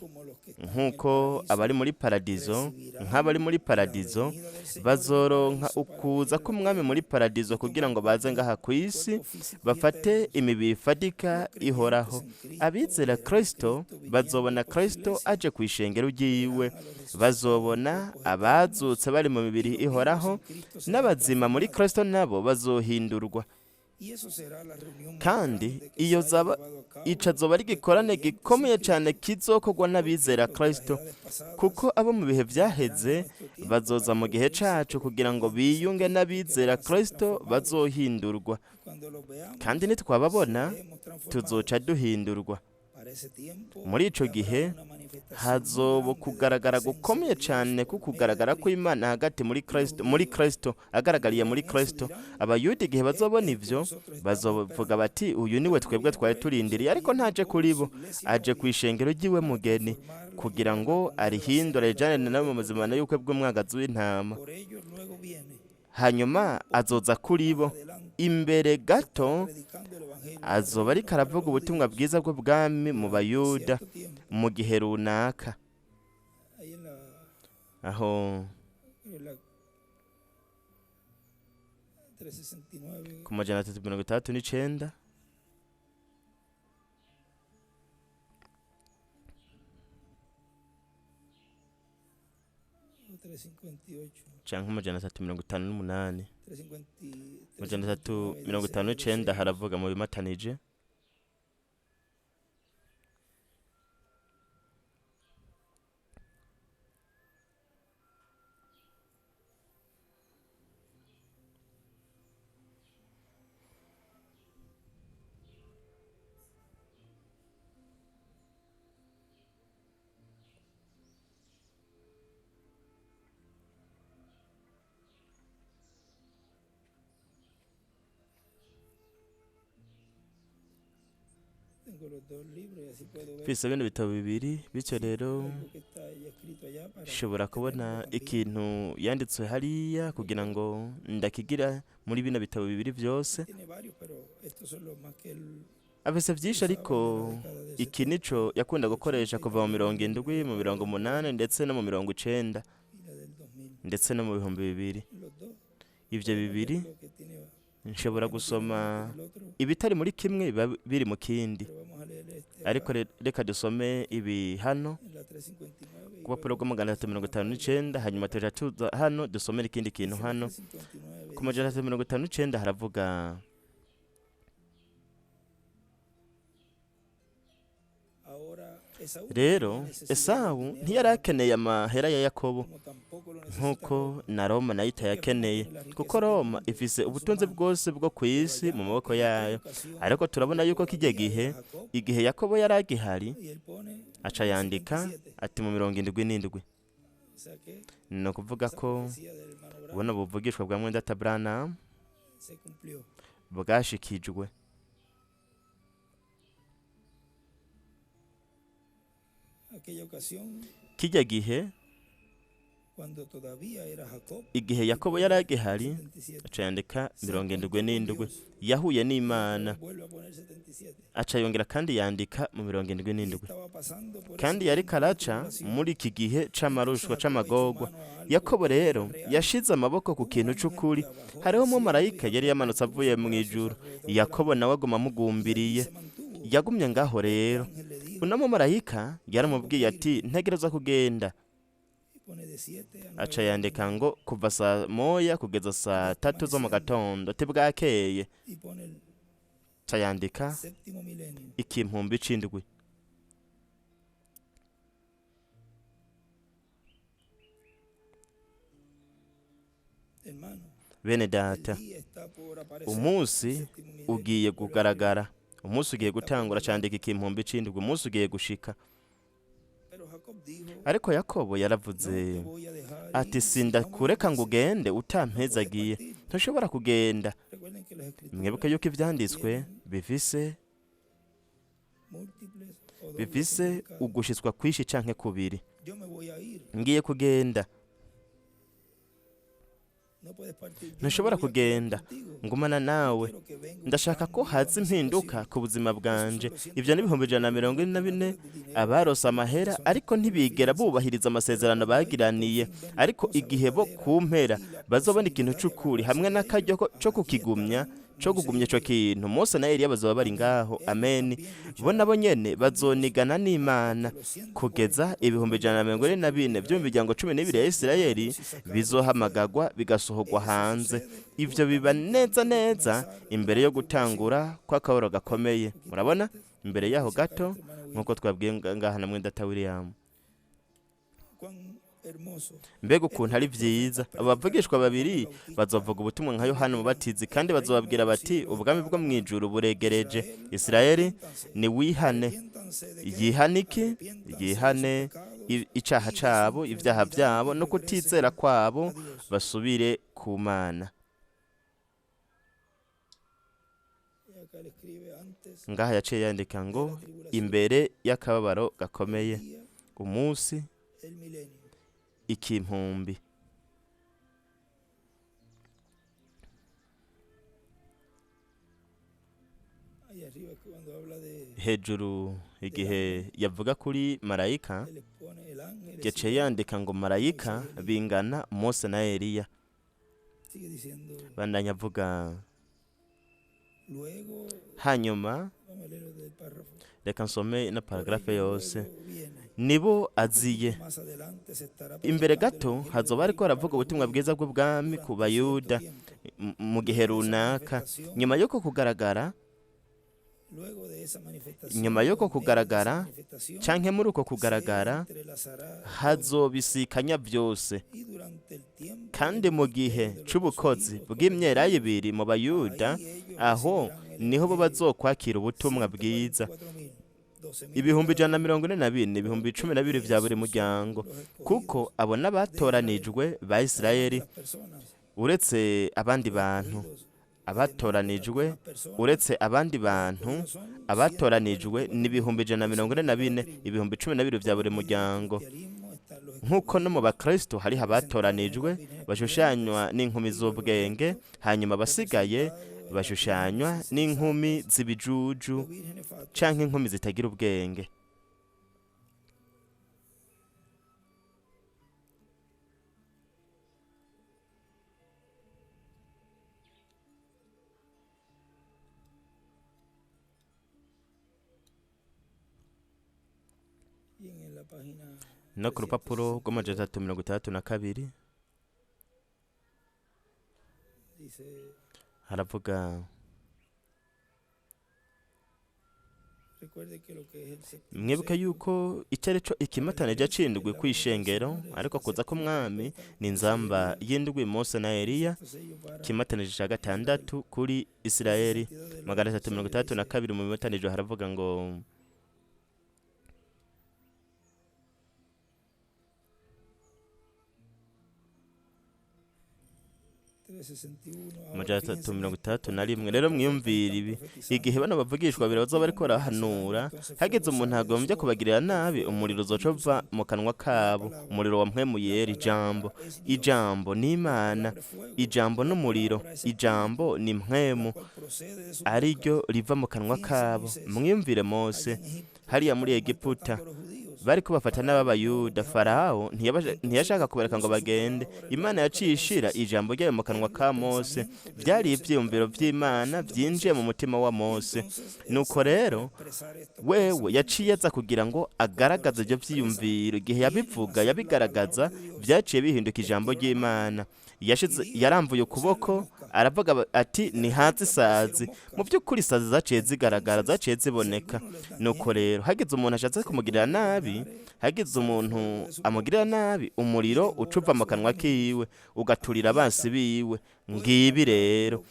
nk'uko abari muri paradizo, nk'abari muri paradizo bazoronka ukuza k'umwami muri paradizo kugira ngo baze ngaha ku isi bafate imibiri ifatika ihoraho. Abizera Kristo bazobona Kristo aje ku ishengero ryiwe, bazobona abazutse bari mu mibiri ihoraho, n'abazima muri Kristo nabo bazohindurwa. Kandi iyo zaba ico azoba ari igikorane gikomeye cyane kizokorwa n'abizera Kristo, kuko abo mu bihe vyaheze bazoza mu gihe cacu kugira ngo biyunge n'abizera Kristo bazohindurwa. Kandi nitwababona tuzoca duhindurwa. Muri ico gihe hazoba kugaragara gukomeye cyane ku kugaragara kw'Imana hagati muri Kristo, muri Kristo agaragariye muri Kristo. Abayuda igihe bazobona ivyo bazovuga bati uyu niwe twebwe twari turindiriye, ariko ntaje kuri bo, aje ku ishengero ry'iwe mugeni kugira ngo arihindure arijane nabo mu mazimano y'ubukwe bw'umwagazi w'intama. Hanyuma azoza kuri bo. Imbere gato azoba ariko aravuga ubutumwa bwiza bw'ubwami mu Bayuda mu gihe runaka. Aho ku 369 canke 358, 359 haravuga mu bimatanije. Mfise bino bitabo bibiri, bityo rero nshobora kubona ikintu yanditswe hariya kugira ngo ndakigira muri bino bitabo bibiri vyose. Afise vyinshi, ariko iki nico yakunda gukoresha kuva mu 70, mu 80 ndetse no mu 90 ndetse no mu 2000. Ivyo bibiri nshobora gusoma ibitari muri kimwe biba biri mu kindi, ariko reka dusome ibi hano ku rupapuro rwa 359, hanyuma tuja tuza hano dusomere ikindi kintu hano ku 359 haravuga: rero Esawu ntiyari akeneye amahera ya Yakobo nk'uko na Roma nayo itayakeneye, kuko Roma ifise ubutunzi bwose bwo ku isi mu maboko yayo. Ariko turabona yuko kijya gihe, igihe Yakobo yari agihari, aca yandika ati mu 77. Ni ukuvuga ko buno buvugishwa bwa mwendata Branham bwashikijwe. Kijya gihe Igihe Yakobo yari agihari, aca yandika 77, yahuye n'Imana, aca yongera kandi yandika mu 77. Kandi yariko araca muri iki gihe c'amarushwa c'amagorwa. Yakobo rero yashize amaboko ku kintu c'ukuri. Hariho umumarayika yari yamanutse avuye mu ijuru, Yakobo nawe aguma amugumbiriye. Yagumye ngaho rero. Uno mumarayika yaramubwiye ati ntegerezwa kugenda. Aca yandika ngo kuva saa 1 kugeza saa 3 zo mu gatondo, tibwakeye. Aca yandika ikimpumbi c'indwi. Bene data, umunsi ugiye kugaragara, umunsi ugiye gutangura. Candika ikimpumbi c'indwi, umunsi ugiye gushika. Ariko Yakobo yaravuze ati sindakureka ngo ugende utampezagiye, ntushobora kugenda. Mwibuke yuko ivyanditswe bifise ugushitswa kwishi canke kubiri. Ngiye kugenda, ntushobora kugenda, ngumana nawe. Ndashaka ko haza impinduka ku buzima bwanje. Ibyo ni 144,000 abarose amahera, ariko ntibigera bubahiriza amasezerano bagiraniye. Ariko igihe bo ku mpera bazobona ikintu c'ukuri hamwe n'akaryo co kukigumya, co kugumya ico kintu, Mose na Eliya bazoba bari ngaho. Amen. Bo nabo nyene bazonigana n'Imana kugeza 144,000 vyo mu miryango 12 ya Isirayeli bizohamagagwa bigasohorwa hanze. Ivyo biba neza neza imbere yo gutangura kw'akababaro gakomeye. Murabona imbere yaho gato, nk'uko twabwiye ngaha na mwene William. Mbega ukuntu ari vyiza! Abo bavugishwa babiri bazovuga ubutumwa nka Yohana Umubatizi, kandi bazobabwira bati ubwami bwo mw'ijuru buregereje. Isirayeli niwihane. Yihane iki? Yihane icaha cabo, ivyaha vyabo no kutizera kwabo, basubire ku Mana. Ngaha yaciye yandika ngo imbere y'akababaro gakomeye, umunsi ikimpumbi. Hejuru igihe yavuga kuri marayika, yaciye yandika ngo marayika bingana Mose na Eliya. Bandanya avuga hanyuma, reka nsome na paragrafe yose. Nibo aziye imbere gato hazoba ariko aravuga ubutumwa bwiza bw'ubwami ku Bayuda mu gihe runaka. Nyuma y'uko kugaragara, nyuma y'uko kugaragara canke muri uko kugaragara, hazobisikanya byose. Kandi mu gihe c'ubukozi bw'imyelayo ibiri mu Bayuda, aho niho bo bazokwakira ubutumwa bwiza. 144,000, 12,000 vya buri muryango, kuko abo n'abatoranijwe ba Isirayeli, uretse abandi bantu. Abatoranijwe uretse abandi bantu, abatoranijwe ni 144,000, 12,000 vya buri muryango. Nk'uko no mu bakristo hariho abatoranijwe bashushanywa n'inkumi z'ubwenge, hanyuma abasigaye bashushanywa n'inkumi z'ibijuju canke inkumi zitagira ubwenge. No ku rupapuro rw'amajana 362 haravuga, mwibuke yuko icyo ari cyo ikimatanije c'indwi kw'ishengero, ariko kuza k'umwami ni inzamba y'indwi, Mose na Eliya, ikimatanije ca gatandatu kuri Isirayeli. 362 mu bimatanije haravuga ngo 361. Rero mwiyumvire ibi, igihe bano bavugishwa babiri bazoba bariko barahanura, hageze umuntu agombye kubagirira nabi, umuriro uzoca uva mu kanwa kabo, umuriro wa mpwemu yera, ijambo. Ijambo ni Imana, ijambo n'umuriro, ijambo ni mpwemu, ariryo riva mu kanwa kabo. Mwiyumvire Mose hariya muri Egiputa, bariko bafata n'ababayuda. Farawo ntiyashaka kubareka ngo bagende. Imana yaciye ishira ijambo ryayo mu kanwa ka Mose. Byari ivyiyumviro vy'Imana vyinjiye mu mutima wa Mose. Nuko rero wewe yaciye aza kugira ngo agaragaze ivyo vyiyumviro. Igihe yabivuga, yabigaragaza, vyaciye bihinduka ijambo ry'Imana. Yaramvuye ukuboko aravuga ati nihaze isazi. Mu by'ukuri isazi zaciye zigaragara, zaciye ziboneka. Nuko rero hagize umuntu ashatse kumugirira nabi, hagize umuntu amugirira nabi, umuriro ucuva mu kanwa kiwe ugaturira abansi biwe. Ngibi rero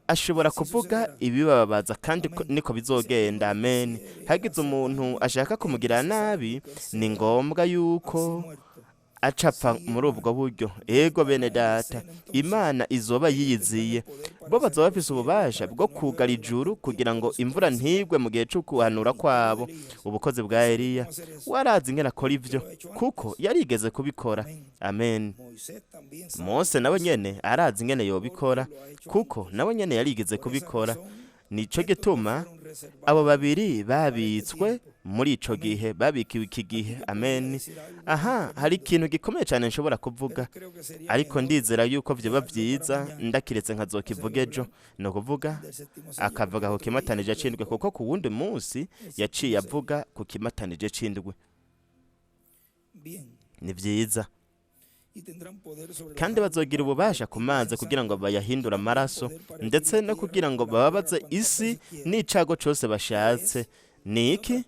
ashobora kuvuga ibibabaza, kandi niko bizogenda. Amen. Hagize umuntu ashaka kumugirira nabi, ni ngombwa yuko acapfa muri ubwo buryo. Ego bene data, Imana izoba yiyiziye. Bo bazoba bafise ububasha bwo kugara ijuru kugira ngo imvura ntigwe mu gihe cyo kuhanura kwabo. Ubukozi bwa Eliya warazi ingene akora ivyo, kuko yarigeze kubikora. Amen. Mose nawe nyene arazi ingene yobikora, kuko nawe nyene yarigeze kubikora. Nico gituma abo babiri babitswe muri ico gihe, babikiwe iki gihe. Amen. Aha hari ikintu gikomeye cyane nshobora kuvuga, ariko ndizera yuko vyoba vyiza ndakiretse nkazokivuga ejo. Ni ukuvuga akavuga ku kimatanije c'indwi, kuko ku wundi munsi yaciye avuga ku kimatanije c'indwi. Ni vyiza. Kandi bazogira ububasha ku mazi kugira ngo bayahindure amaraso, ndetse no kugira ngo bababaze isi n'icago cose bashatse. Ni iki?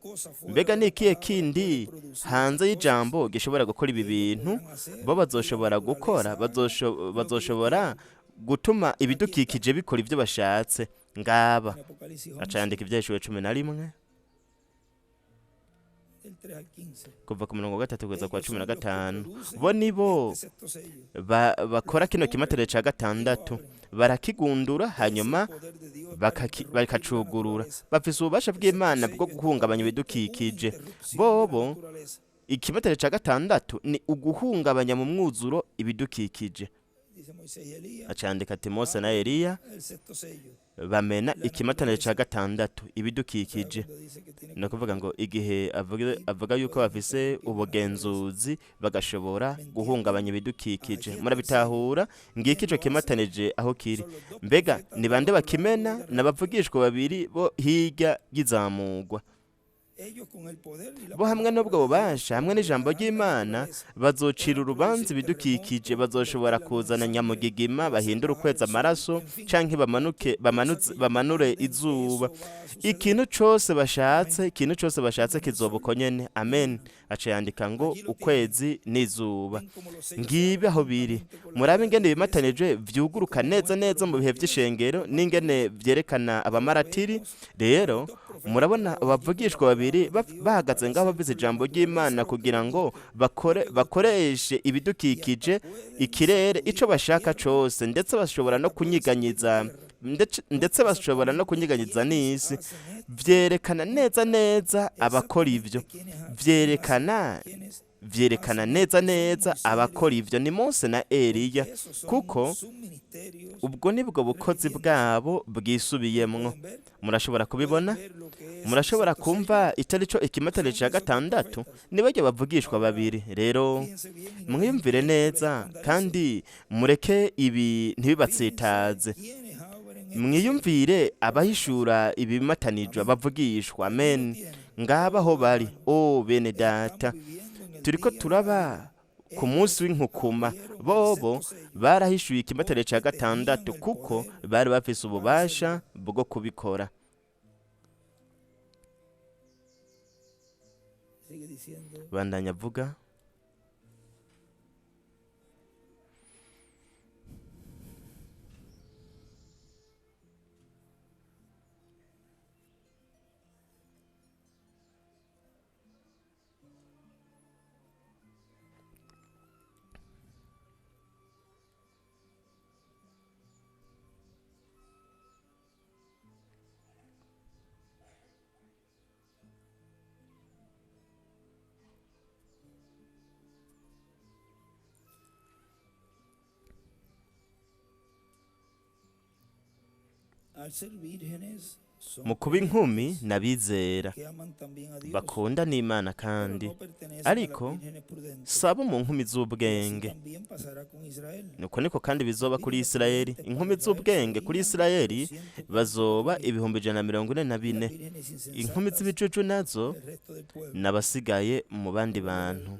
Mbega ni ikihe kindi hanze y'ijambo gishobora gukora ibi bintu? Bo bazoshobora gukora, bazoshobora gutuma ibidukikije bikora ibyo bashatse. Ngaba acandika Ivyahishuriwe 11 kuva ku 3 kugeza kwa 15. Bo nibo bakora kino kimatare ca gatandatu, barakigundura hanyuma bakacugurura. Bafise ububasha bw'Imana bwo guhungabanya ibidukikije. Bobo ikimatare ca gatandatu ni uguhungabanya mu mwuzuro ibidukikije. Acandika ati Mose na Eliya bamena ikimatanire ca gatandatu, ibidukikije. Ni ukuvuga ngo igihe avuga yuko bafise ubugenzuzi bagashobora guhungabanya ibidukikije. Murabitahura? Ngiki ico kimatanije aho kiri. Mbega ni bande bakimena? N'abavugishwa babiri bo hirya y'izamugwa. Bo hamwe n'ubwo bubasha, hamwe n'ijambo ry'Imana, bazocira urubanza ibidukikije. Bazoshobora kuzana nyamugigima, bahindura ukwezi amaraso, canke bamanure izuba. Ikintu cose bashatse, ikintu cose bashatse kizoba uko nyene. Amen. Aca yandika ngo ukwezi n'izuba. Ngibi aho biri. Murabe ingene bimatanijwe vyuguruka neza neza mu bihe vy'ishengero, n'ingene vyerekana abamaratiri. Rero murabona abavugishwa babiri bahagaze ngaho bavuze ijambo ry'Imana kugira ngo bakoreshe ibidukikije, ikirere, ico bashaka cose, ndetse bashobora no kunyiganyiza, ndetse bashobora no kunyiganyiza n'isi. Vyerekana neza neza abakora ivyo. Vyerekana neza neza abakora ivyo ni Mose na Eliya, kuko ubwo nibwo bukozi bwabo bwisubiyemwo. Murashobora kubibona, murashobora kumva itari co ikimatare ca gatandatu. Ni barya bavugishwa babiri. Rero mwiyumvire neza kandi mureke ibi ntibibatsitaze. Mwiyumvire abahishura ibimatanijwe, abavugishwa. Amen. Ngaba aho bari. O bene data, turiko turaba ku munsi w'inkukuma. Bobo barahishuye ikimatare ca gatandatu kuko bari bafise ububasha bwo kubikora. Bandanya avuga. Al ser vírgenes son Mu kuba inkumi n'abizera que aman también a Dios, bakunda n'Imana pero kandi no pertenecen a las ariko vírgenes prudentes. sabo mu nkumi Y así z'ubwenge. también pasará con Israel. Nuko niko kandi bizoba kuri Vírgenes Isirayeli. prudentes Inkumi para Israel z'ubwenge kuri serían Isirayeli bazoba 244.000 144,000. y las vírgenes Inkumi insensatas, z'ibijuju nazo el resto del pueblo. n'abasigaye mu bandi Recuerdo bantu.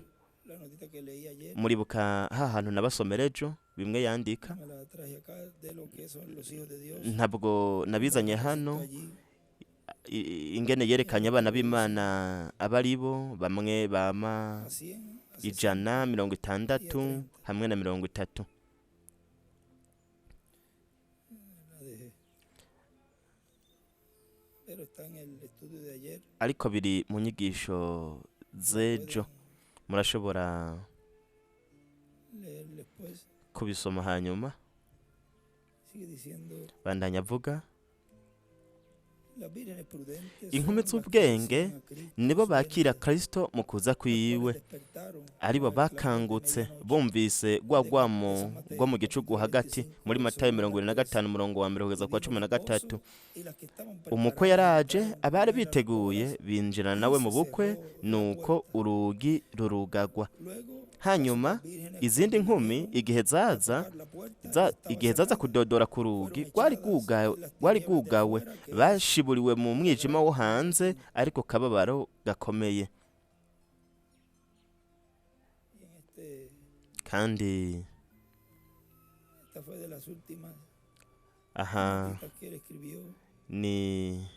la notita que leí ayer, Muribuka ha hantu nabasomera ejo bimwe yandika, me la traje acá, de lo que son los hijos de Dios, ntabwo cómo nabizanye los presentó hano allí ingene yerekanye en abana el capítulo b'Imana 5, abari bo bamwe bama a 100, a 60 ijana mirongo y a itandatu 30. hamwe na 30. La dejé. Pero está en el estudio de ayer, Ariko biri mu nyigisho lo z'ejo, pueden murashobora leer después. kubisoma hanyuma. Sigue diciendo, Bandanya avuga las vírgenes prudentes inkumi son las que z'ubwenge reciben a Cristo en nibo su bakira venida, Kristo mu kuza las cuales kwiwe, despertaron aribo con el clamor de bakangutse medianoche bumvise rwa de rwamo San rwo Mateo mu gicugu capítulo hagati 25, muri verso Matayo 1 mirongo al ibiri na 3. gatanu umurongo wa mbere kugeza Y ku wa vino cumi el na gatatu. esposo y las que estaban Umukwe preparadas yaraje, entraron abari con él a las biteguye bodas binjirana y nawe mu se bukwe, cerró la nuko puerta. urugi rurugagwa. Luego las Hanyuma otras vírgenes izindi cuando nkumi vinieron igihe a zaza tocar la puerta y za, estaba igihe zaza cerrada, kudodora ku fueron rugi rwari echadas rwugawe, en las rwari tinieblas de rwugawe, afuera, que es bashiburiwe mu la mwijima gran wo hanze, tribulación. ariko kababaro gakomeye. Y en este, Kandi esta fue de las últimas aha notitas que él escribió ni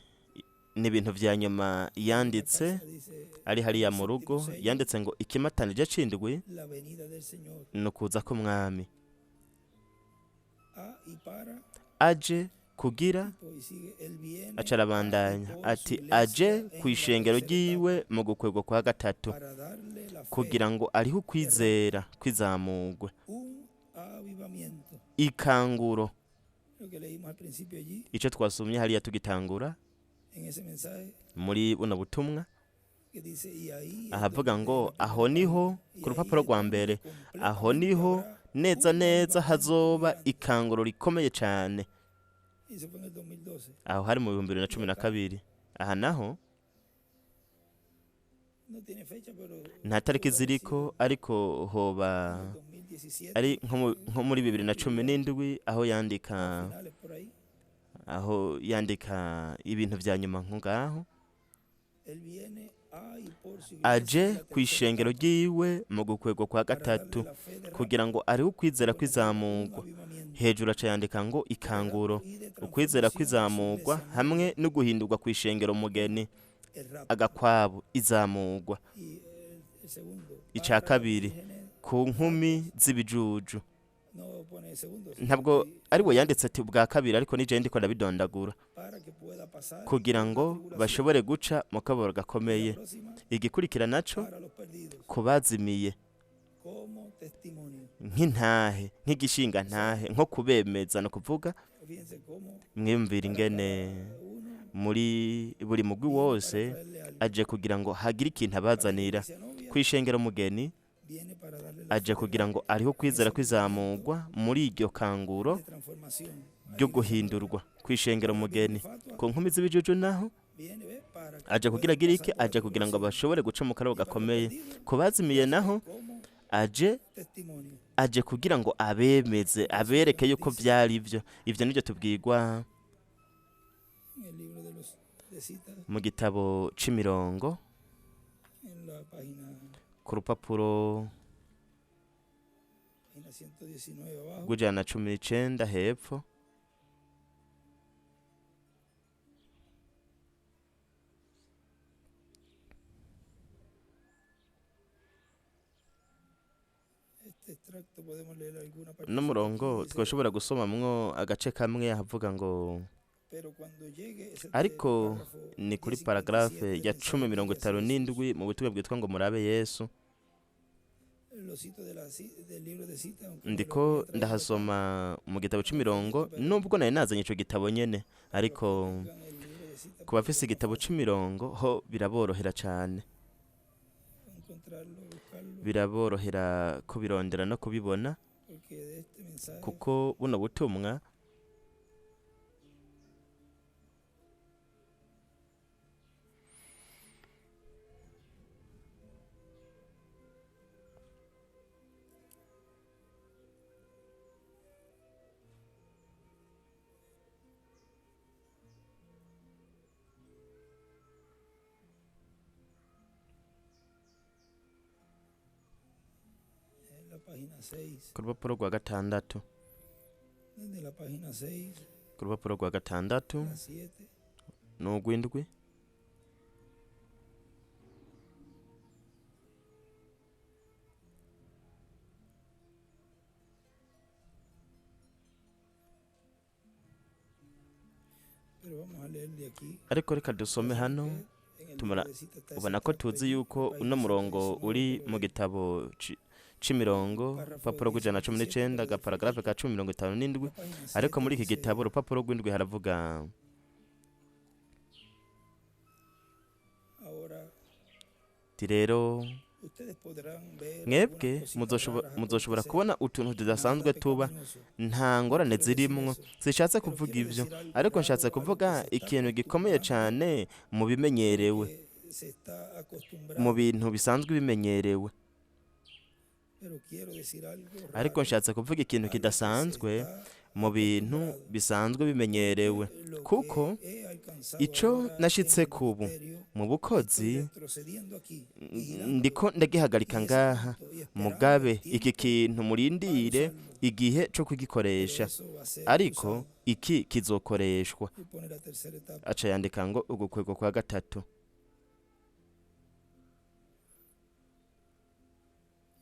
ni ibintu vya nyuma en la yanditse casa, dice ari hariya el mu rugo, séptimo sello, yanditse ngo ikimatanije c'indwi la venida del Señor ni ukuza k'umwami a y para, aje kugira tipo, y sigue, él viene aca a y arabandanya por su ati iglesia aje en ku la ishengero tercera etapa ryiwe mu gukwegwa kwa gatatu para darle la fe kugira ngo ariho de ukwizera kwizamugwe un avivamiento. ikanguro. Lo que leímos al principio allí, Ico twasomye hariya tugitangura en ese mensaje muri buno butumwa, que dice, y ahí es ahavuga donde, en ngo la primera aho niho página, y ku ahí rupapuro es rwa donde mbere, aho completamente niho habrá neza un neza avivamiento muy hazoba grande. ikanguro rikomeye cane. Y eso fue en el 2012. Aho hari mu bihumbi bibiri na Y cumi na acá kabiri. Aha naho no tiene fecha, pero nta tariki pudo haber ziriko, sido ariko hoba en el 2017, ari nko muri bibiri na cumi escribió n'indwi aho yandika a finales por ahí. aho yandika ibintu vya nyuma nko ngaho. Él viene a y por su iglesia Aje en la ku tercera ishengero etapa ryiwe mu gukwegwa kwa para darle gatatu la fe de kugira rapto, ngo ariho ukwizera bueno, un kwizamugwa. avivamiento Hejuru aca yandika ngo de ikanguro, rapto y de ukwizera transformación a su kwizamugwa iglesia hamwe novia, no guhindurwa ku ishengero mugeni, el rapto. agakwabu izamugwa. Y el segundo, Ica para las kabiri vírgenes ku nkumi faltas. z'ibijuju. No pone segundo, sino Ntabwo que ari we yanditse ati ubwa kabiri, ariko nije ndiko ndabidondagura para que pueda pasar kugira por la ngo tribulación. bashobore guca mu kababaro Y la gakomeye. próxima, Igikurikira naco para los perdidos, ku bazimiye como testimonio. nk'intahe, O sea, nk'igishingantahe, nko kubemeza, no kuvuga fíjense cómo mwiyumvira para ingene cada uno muri buri mugwi viene para wose traerle algo. aje kugira ngo hagire ikintu Para la abazanira. iglesia novia Kw'ishengero mugeni viene para darle la aje fe de kugira ngo rapto ariho en ukwizera ese movimiento kwizamugwa muri iryo kanguro de transformación a la ryo iglesia novia. guhindurwa kw'ishengero Para las mugeni. vírgenes fatuas Ku nkumi z'ibijuju naho viene, ve, para que aje puedan kugira agire iki? pasar por la Aje kugira ngo tribulación. bashobore guca mu karabo Y para los gakomeye. perdidos Ku bazimiye los trae naho como aje testimonio. aje kugira ngo abemeze, Eso es lo que abereke nos yuko dice vyari ivyo. Ivyo nivyo tubwirwa en el libro de los de citas, mu gitabo c'imirongo en la página, ku rupapuro página 119 abajo. rw'119 hepfo. Este extracto podemos leer alguna partecita aquí. N'umurongo Dice, twoshobora gusomamwo agace kamwe ahavuga ngo pero cuando llegue, es el ariko párrafo ni kuri 1057 paragarafe del ya mensaje cumi mirongo Sigue a itanu Jesús. n'indwi mu butumwa bwitwa ngo murabe Yesu. Lo cito de la, del libro de cita, aunque no lo Ndiko había traído acá, ndahasoma mu gitabo el c'imirongo folleto, pero nubwo nari nazanye ico gitabo nyene, para los que ariko tengan el libro de cita, ku pues bafise es más igitabo fácil c'imirongo ho biraborohera cane, encontrarlo, buscarlo, biraborohera kubirondera no kubibona, porque de este mensaje kuko buno butumwa página 6. Ku rupapuro rwa gatandatu. Desde la página 6 Ku rupapuro rwa gatandatu a 7. n'urw'indwi. Pero vamos a leer de aquí. Ariko reka dusome hano. En el Tumara libro de cita está ubona ese ko texto tuzi allí, yuko página uno murongo 119, uri pero mu es gitabo c'imirongo, urupapuro rw'119, agaparagarafe ka 1057. la página Ariko 7 muri iki dice, gitabo urupapuro rw'indwi haravuga ahora ati rero ustedes podrán ver mwebwe algunas cositas raras muzoshobora acontecer, kubona utuntu tudasanzwe nada tuba, pecaminoso. nta ngorane Quiero decir zirimwo. eso. Sishatse Pero kuvuga quiero ivyo, decir algo ariko raro, nshatse algo que kuvuga se está ikintu gikomeye acostumbrando, cane mu bimenyerewe, que se está mu acostumbrando. bintu bisanzwe bimenyerewe. Pero quiero decir algo Ariko raro, nshatse kuvuga ikintu algo que se kidasanzwe está mu bintu acostumbrado. bisanzwe bimenyerewe, Lo kuko que he alcanzado ico ahora en nashitse el kubu ministerio, mu estoy bukozi retrocediendo aquí, vigilando ndiko ndagihagarika y ese ngaha, punto y esperando el mugabe iki tiempo kintu para murindire usarlo. igihe co Pero kugikoresha, eso va a ser ariko usado. iki kizokoreshwa. Y pone la tercera etapa. Aca yandika ngo ugukwego kwa gatatu.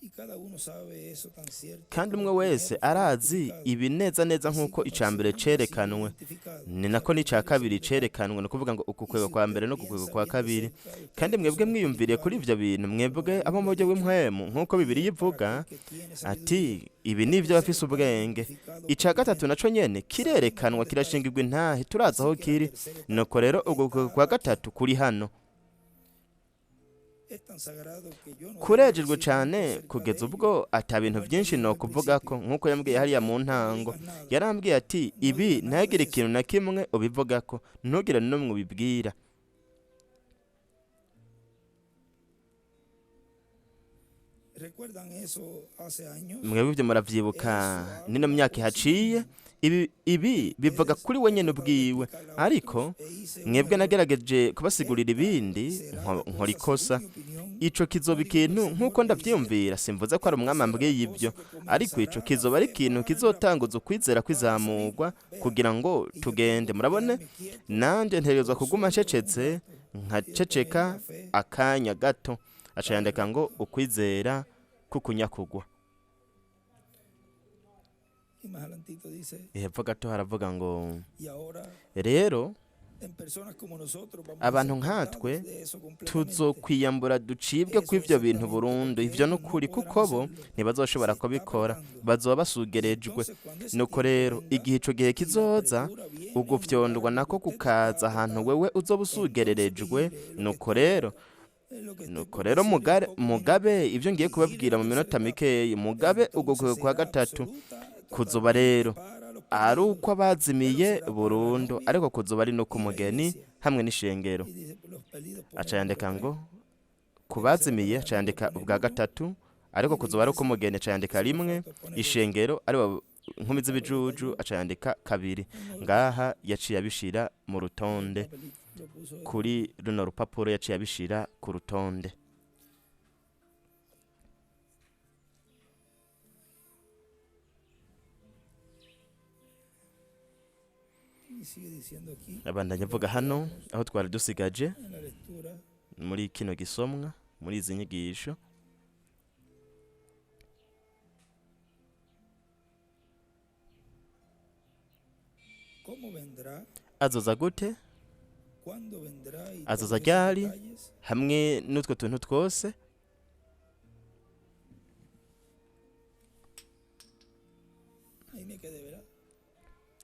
Y cada uno sabe eso tan cierto Kandi como umwe el wese primero fue arazi identificado. ibi neza neza Así nk'uko como el ica mbere segundo ha sido cerekanwe, identificado. ni O sea, nako el n'ica primero y kabiri segunda etapa. cerekanwe, ni ukuvuga ngo Y ugukwego si kwa usted mbere n'ugukwego piensa kwa bien de kabiri. cerca, ustedes Kandi que mwebwe son mwiyumviriye kuri espirituales, ivyo bintu, como mwebwe la abo mu Biblia buryo dice, bw'impwemu nk'uko Bibiliya y para ivuga aquel que tiene ati sabiduría, ibi la ni ivy'abafise tercera está ubwenge. identificado Ica gatatu propiamente. naco nyene Sabemos kirerekanwa, dónde está eso. kirashingirwa intahe, turazi Así aho que la kiri. tercera etapa Nuko rero ugukwego está kwa aquí. gatatu kuri hano. Es tan sagrado que yo no debo Kurejejwe decir mucho cane acerca de kugeza ello, ubwo ata bintu como él me vyinshi dijo al nokuvugako, principio. nk'uko yambwiye hariya mu No ntango. digas nada, Yarambwiye ati no ibi digas nada ntihagire de eso. ikintu na kimwe ubivugako, ntugire n'umwe ubibwira. ¿Recuerdan eso hace años? Mwebwe ivyo muravyibuka, Eso nino habla myaka por sí ihaciye. mismo. Ibi bivuga Ustedes kuri we he nyene tratado de ubwiwe, explicarle a ariko otros e hice un mwebwe error. nagerageje kubasigurira Esta ibindi, será la nkora cosa ikosa. según mi opinión. Ico No kizoba digo que el ikintu Señor nk'uko me dice ndavyiyumvira, simvuze ko ari esto, umwami será la ambwiye cosa ivyo, que ariko ico comenzará la kizoba ari fe ikintu para el rapto, kizotanguza ukwizera para salir. kwizamurwa Vean, kugira ngo y yo tengo tugende. que Murabone, quedarme quieto nanje ntegerezwa por kuguma solo un ncecetse, rato y detener nkaceceka la fe akanya gato. Aca para el yandika ngo rapto. ukwizera k'ukunyakugwa. Y más adelantito dice, Hepfo gato haravuga ngo y ahora rero en personas como nosotros vamos a abantu ser nkatwe cortados de eso completamente. tuzokwiyambura ducibwe Eso kw'ivyo bintu exactamente, burundu. porque Ivyo ellos no nukuri, podrán kuko bo hacerlo. ntibazoshobora Se está kubikora, apretando. bazoba Y basugerejwe. entonces cuando ese Nuko tiempo rero venga igihe ico gihe y la kizoza, apretura viene en ugufyondwa lugar donde nako usted kukaza está ahantu apretado, wewe uzoba entonces usugererejwe. vigile lo que Nuko estoy, rero lo que estoy nuko por rero decirle en pocos mugabe minutos. ivyo ngiye Vigile kubabwira la mu tercera minota etapa. mikeyi, mugabe Entonces ugukwego kwa será gatatu absoluta, kuzoba totalmente rero para los ari perdidos, uko abazimiye pero será para la burundu, novia ariko kuzoba ari no ku y la mugeni iglesia. hamwe n'ishengero. Y dice, los perdidos pone Aca el número yandika 3, ngo ku pero será para bazimiye la aca novia yandika pone el ubwa 1 gatatu, ariko y la kuzoba ari uko iglesia, umugeni aca yandika se me rimwe, faltó, pone 2. ishengero aribo nkumi Para los z'ibijuju detalles, aca yandika kabiri. en orden, Ngaha yaciye abishira mu en el rutonde, papelito lo puso él. kuri runo rupapuro yaciye abishira ku rutonde. Y sigue diciendo aquí, Abandanya donde avuga hano quedamos aho twari dusigaje en la lectura. muri kino gisomwa, muri izi nyigisho. ¿Cómo vendrá? Azoza gute? ¿Cuándo vendrá? Y Azoza todos esos ryari? detalles. Hamwe n'utwo tuntu twose. Ahí me quedé, ¿verdad?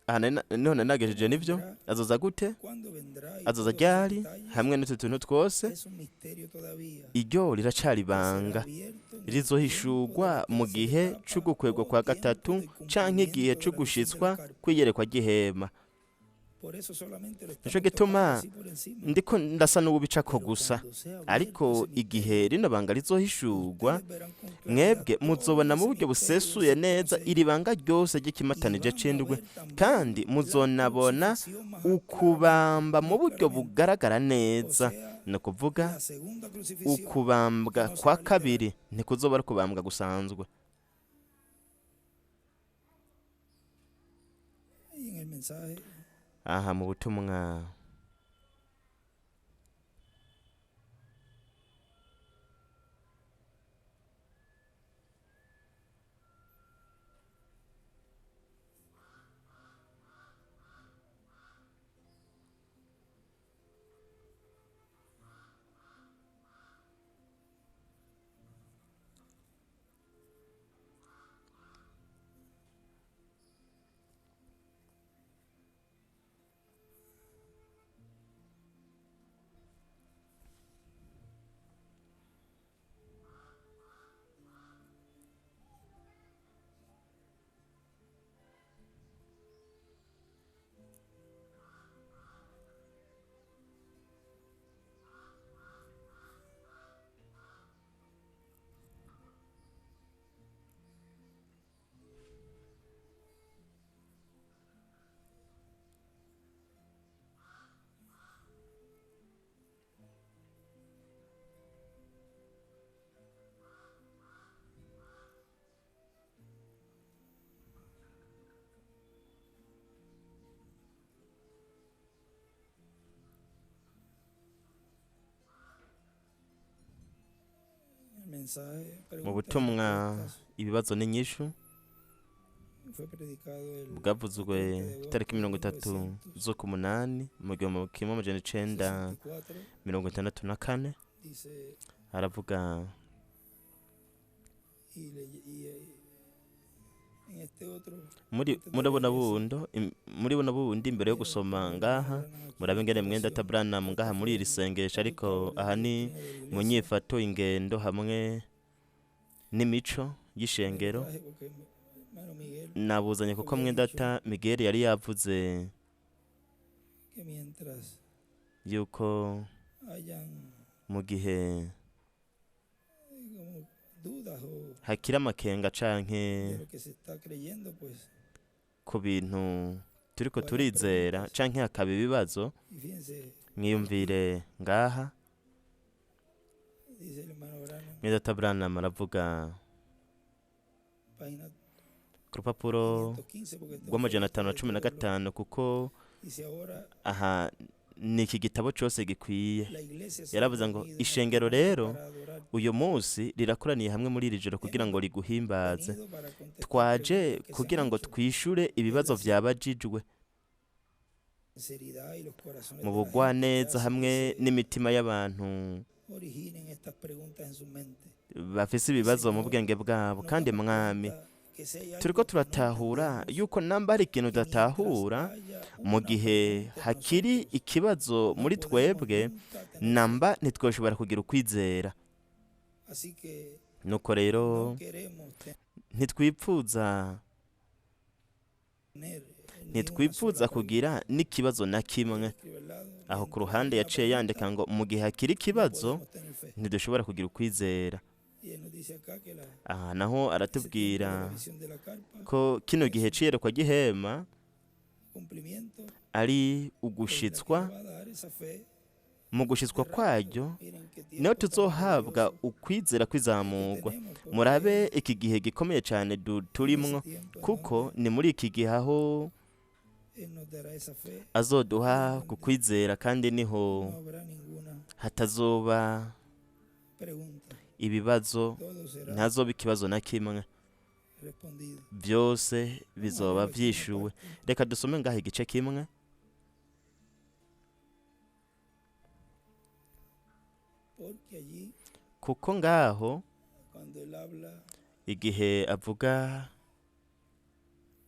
Aha none nagejeje ¿Cómo nivyo. vendrá? Azoza gute? ¿Cuándo vendrá? Y Azoza todos esos ryari? detalles. Hamwe n'utwo tuntu twose. Es un misterio todavía Iryo riracari que será ibanga abierto en el tiempo de rizohishurwa la mu tercera gihe etapa c'ugukwegwa o kwa tiempo gatatu del canke igihe cumplimiento de la visión de la c'ugushitswa carpa. kw'iyerekwa ry'ihema. Por eso solamente lo Nico estamos tocando gituma así por encima. ndiko ndasa n'uwubicako Pero gusa, cuando sea abierto ariko ese misterio, igihe rino banga rizohishurwa, ustedes verán con claridad mwebwe todo muzobona mu ese buryo misterio de busesuye ese neza consejo iri banga ryose y ry'ikimatanije van a c'indwi, ver también kandi la muzonabona crucifixión más ukubamba claramente, mu más buryo claramente. bugaragara O neza. sea, Ni ukuvuga la segunda crucifixión ukubambwa que no kwa será literal. kabiri ntikuzoba ari ukubambwa gusanzwe. Mensaje Aha mu butumwa Mensaje, mu preguntas y butumwa respuestas. Ibibazo n'inyishu Fue predicado el bwavuzwe itariki 30 z'ukumunani mu gihumbi kimwe amajana icenda 64, mirongo itandatu na kane. Dice Aravuga y en este otro muri muri buno bundo muri buno bundi. Imbere yo gusoma ngaha, murabe ingene mwenda Branham ngaha muri iri sengesho, ariko aha ni mu nyifato, ingendo hamwe n'imico y'ishengero. Traje porque hermano Miguel Nabuzanye kuko mwendata Miguel yari yavuze que mientras yuko hayan mu gihe como dudas o hakiri amakenga canke de lo que se está creyendo, pues ku bintu turiko turizera canke hakaba ibibazo, y fíjense, mwiyumvire ngaha, dice el hermano Branham, mwendata Branham aravuga página ku rupapuro 515, porque este rw'amajana 515, kuko dice ahora aha ni iki gitabo cose gikwiye. La iglesia se Yaravuze ngo ha reunido en esta ishengero noche rero para adorar, uyu munsi rirakoraniye hamwe muri iri joro kugira ngo riguhimbaze. venido para contestar Twaje preguntas que se kugira han ngo hecho twishure ibibazo vyabajijwe sinceridad y los corazones mu de la gente que bugwaneza hace que hamwe se n'imitima y'abantu originen estas preguntas en su mente. bafise ibibazo mu bwenge bwabo. Nos Kandi damos Mwami, cuenta que si hay turiko algo que no turatahura entendemos, yuko namba hari ikintu que mientras udatahura, haya mu una gihe pregunta en hakiri nosotros, ikibazo no muri podemos twebwe, nunca tener fe. namba ntitwoshobora kugira ukwizera. Así que Nuko rero no queremos ntitwipfuza tener ni una ntitwipfuza sola pregunta. kugira n'ikibazo na kimwe. Escribe al lado, Aho ku mientras ruhande haya una yaciye yandika pregunta, ngo mu gihe hakiri no ikibazo podemos tener fe. ntidushobora kugira ukwizera. Y él nos dice acá que Aha naho ese tiempo de la aratubwira visión de la carpa ko kino es gihe un c'iyerekwa ry'ihema cumplimiento, ari es la que ugushitswa. nos va a dar esa fe Mu gushitswa de rapto. kwaryo Miren qué niho tiempo tan tuzohabwa maravilloso ukwizera que kwizamurwa. tenemos, porque Murabe iki gihe gikomeye cyane en ese turimwo, tiempo en kuko donde ni muri iki gihe aho Él nos dará esa fe azoduha donde ku kwizera, kandi niho no habrá ninguna hatazoba pregunta. ibibazo, Todo será ntazoba ikibazo na kimwe, respondido. byose Vamos a bizoba leer aquí una vyishuwe. parte. Reka dusome ngaha igice kimwe. Porque allí, Kuko ngaho cuando él habla, igihe avuga,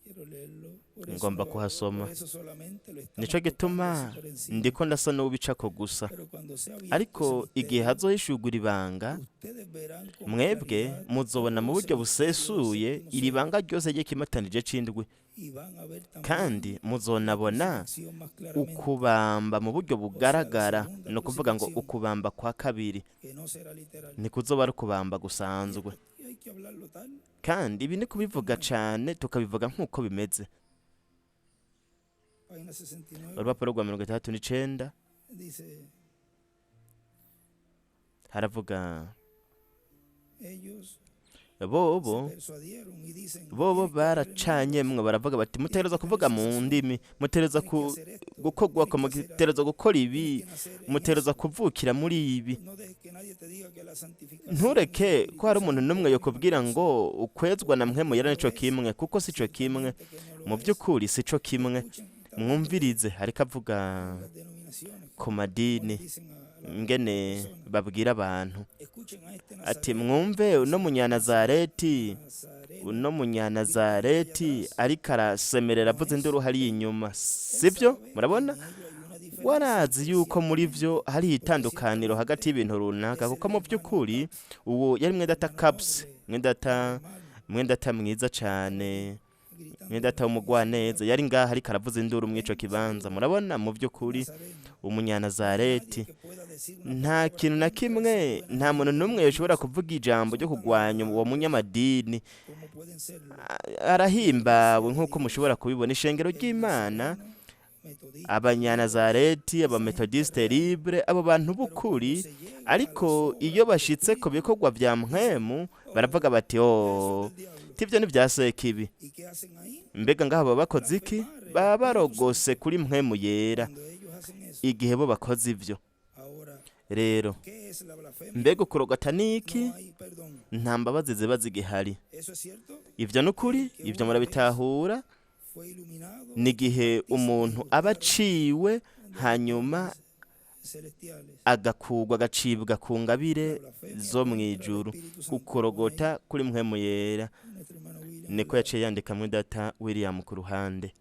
quiero leerlo, por eso, ngomba no- kuhasoma. por eso solamente lo estamos Nico tocando gituma así por encima. ndiko ndasa n'uwubicako gusa, Pero cuando sea abierto ese ariko igihe misterio, hazohishurwa iri banga, ustedes verán con mwebwe claridad muzobona mu todo ese buryo misterio del busesuye séptimo iri sello banga ryose ry'ikimatanije c'indwi, y van a ver también kandi la muzonabona crucifixión más claramente, ukubamba mu buryo o sea, la bugaragara, segunda ni ukuvuga ngo crucifixión, ukubamba kwa kabiri que no será literal. ntikuzoba ari ukubamba Y gusanzwe. esto hay que hablarlo tal Kandi ibi ni kubivuga como es. cane, tukabivuga nk'uko bimeze. Página 69 Urupapuro rwa 69 dice, haravuga ellos Bobo bobo baracanyemwo, baravuga bati mutegerezwa kuvuga mu ndimi, mutegerezwa gukorwako, mutegerezwa gukora ibi, mutegerezwa kuvukira muri ibi. Ntureke ko hari umuntu n'umwe yokubwira ngo ukwezwa na mpwemu yera nico kimwe, kuko sico kimwe. Mu by'ukuri sico kimwe. Mwumvirize ariko avuga ku madini ngene babwira abantu ati mwumve uno munyanazareti, uno munyanazareti ariko arasemerera avuze induru hariya inyuma, sibyo? Murabona, warazi yuko muri byo hari itandukaniro hagati y'ibintu runaka, kuko mu by'ukuri uwo yari mwedata Caps, mwedata mwiza cyane, mwedata w'umugwaneza, yari ngaha ariko aravuza induru mw'ico kibanza. Murabona, mu by'ukuri umunyanazareti nta kintu na kimwe, nta muntu n'umwe yoshobora kuvuga ijambo ryo kurwanya uwo munyamadini. Arahimbawe nk'uko mushobora kubibona. Ishengero ry'Imana, abanyanazareti, abametodiste libre, abo bantu b'ukuri, ariko iyo bashitse ku bikorwa vya mpwemu baravuga bati oh, tivyo ni vya sekibi. Mbega ngaho baba bakoze iki? Baba barogose kuri mpwemu yera igihe bo bakoze ivyo. Rero mbega ukurogota ni iki? Nta mbabazi ziba zigihari. Ivyo ni ukuri, ivyo murabitahura. Ni igihe umuntu aba aciwe hanyuma agakugwa, agacibwa ku ngabire zo mu ijuru, ukurogota kuri mpwemu yera. Niko yaciye yandika muri data William ku ruhande.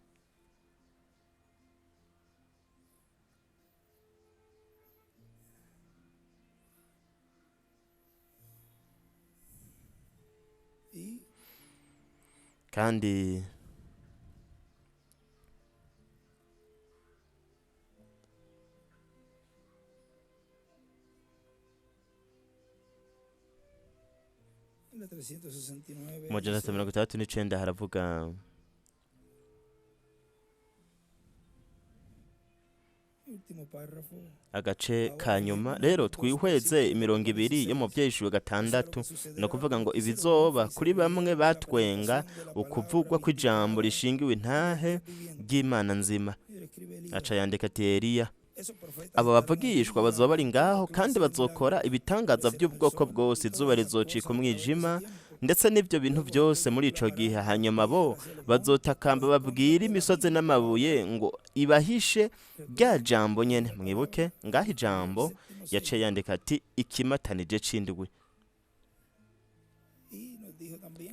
Kandi mu 369 haravuga agace ka nyuma. Rero twihweze imirongo ibiri yo mu Vyahishuriwe 6, ni ukuvuga ngo ibizoba kuri bamwe batwenga ukuvugwa kw'ijambo rishingiwe intahe ry'Imana nzima. Aca yandika ati Eliya, abo bavugishwa bazoba bari ngaho kandi bazokora ibitangaza by'ubwoko bwose, izuba rizocika umwijima ndetse n'ibyo bintu byose muri ico gihe. Hanyuma bo bazotakamba babwire imisozi n'amabuye ngo ibahishe rya jambo nyene. Mwibuke ngaho ijambo yaciye yandika ati ikimatanije c'indwi.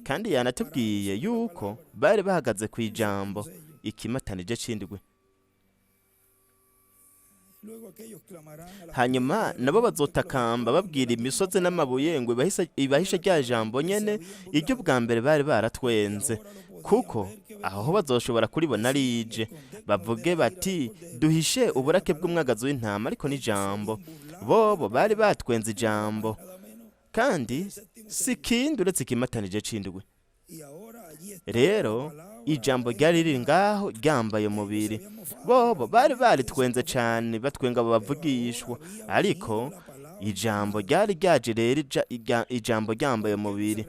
Kandi yanatubwiye yuko bari bahagaze ku ijambo ikimatanije c'indwi. Hanyuma nabo bazotakamba babwira imisozi n'amabuye ngo ibahishe rya jambo nyene iryo bwa mbere bari baratwenze, kuko aho bazoshobora kuribona rije, bavuge bati duhishe uburake bw'umwagazi w'intama, ariko n'ijambo bobo bari batwenze ijambo, kandi si kindi uretse ikimatanije c'indwi. Rero ijambo ryari riri ngaho ryambaye umubiri, bobo bari baritwenze cane batwenga abo bavugishwa, ariko ijambo ryari ryaje rero ijambo ryambaye umubiri.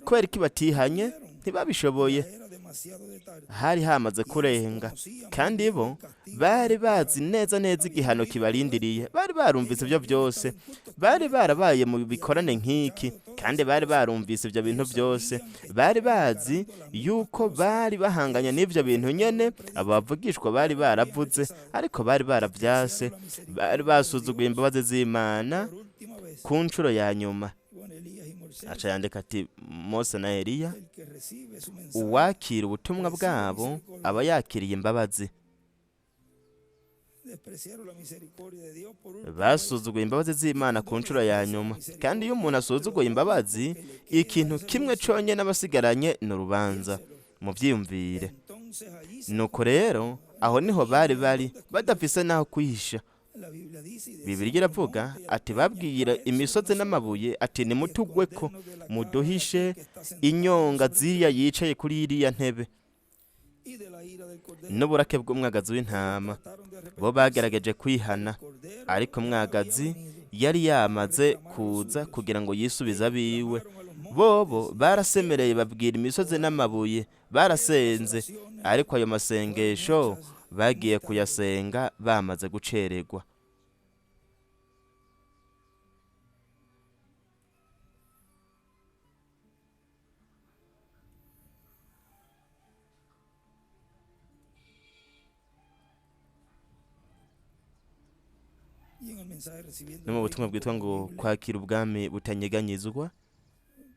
Kubera iki batihanye? Ntibabishoboye, hari hamaze kurenga, kandi bo bari bazi neza neza igihano kibarindiriye. Bari barumvise ibyo byose, bari barabaye mu bikorane nk'iki, kandi bari barumvise ibyo bintu byose, bari bazi yuko bari bahanganye n'ibyo bintu nyene abo bavugishwa bari baravuze, ariko bari baravyase, bari basuzuguye imbabazi z'Imana ku nshuro ya nyuma. Aca yandika ati Mose na Eliya, uwakira ubutumwa bwabo aba yakiriye imbabazi. Basuzuguye imbabazi z'Imana ku nshuro ya nyuma, kandi iyo umuntu asuzuguye imbabazi, ikintu kimwe conyene aba asigaranye ni urubanza. Muvyiyumvire. Nuko rero aho niho bari bari badafise n'aho kwihisha. Bibiliya iravuga ati babwira imisozi n'amabuye ati nimutugweko muduhishe inyonga ziriya yicaye kuri iriya ntebe n'uburake bw'umwagazi w'intama. Bo bagerageje kwihana, ariko umwagazi yari yamaze kuza kugira ngo yisubize abiwe. Bobo barasemereye babwira imisozi n'amabuye, barasenze, ariko ayo masengesho bagiye kuyasenga bamaze gucererwa. Y en el mensaje Recibiendo No mu el butumwa Reino bwitwa ngo Inconmovible, kwakira ubwami butanyeganyizwa,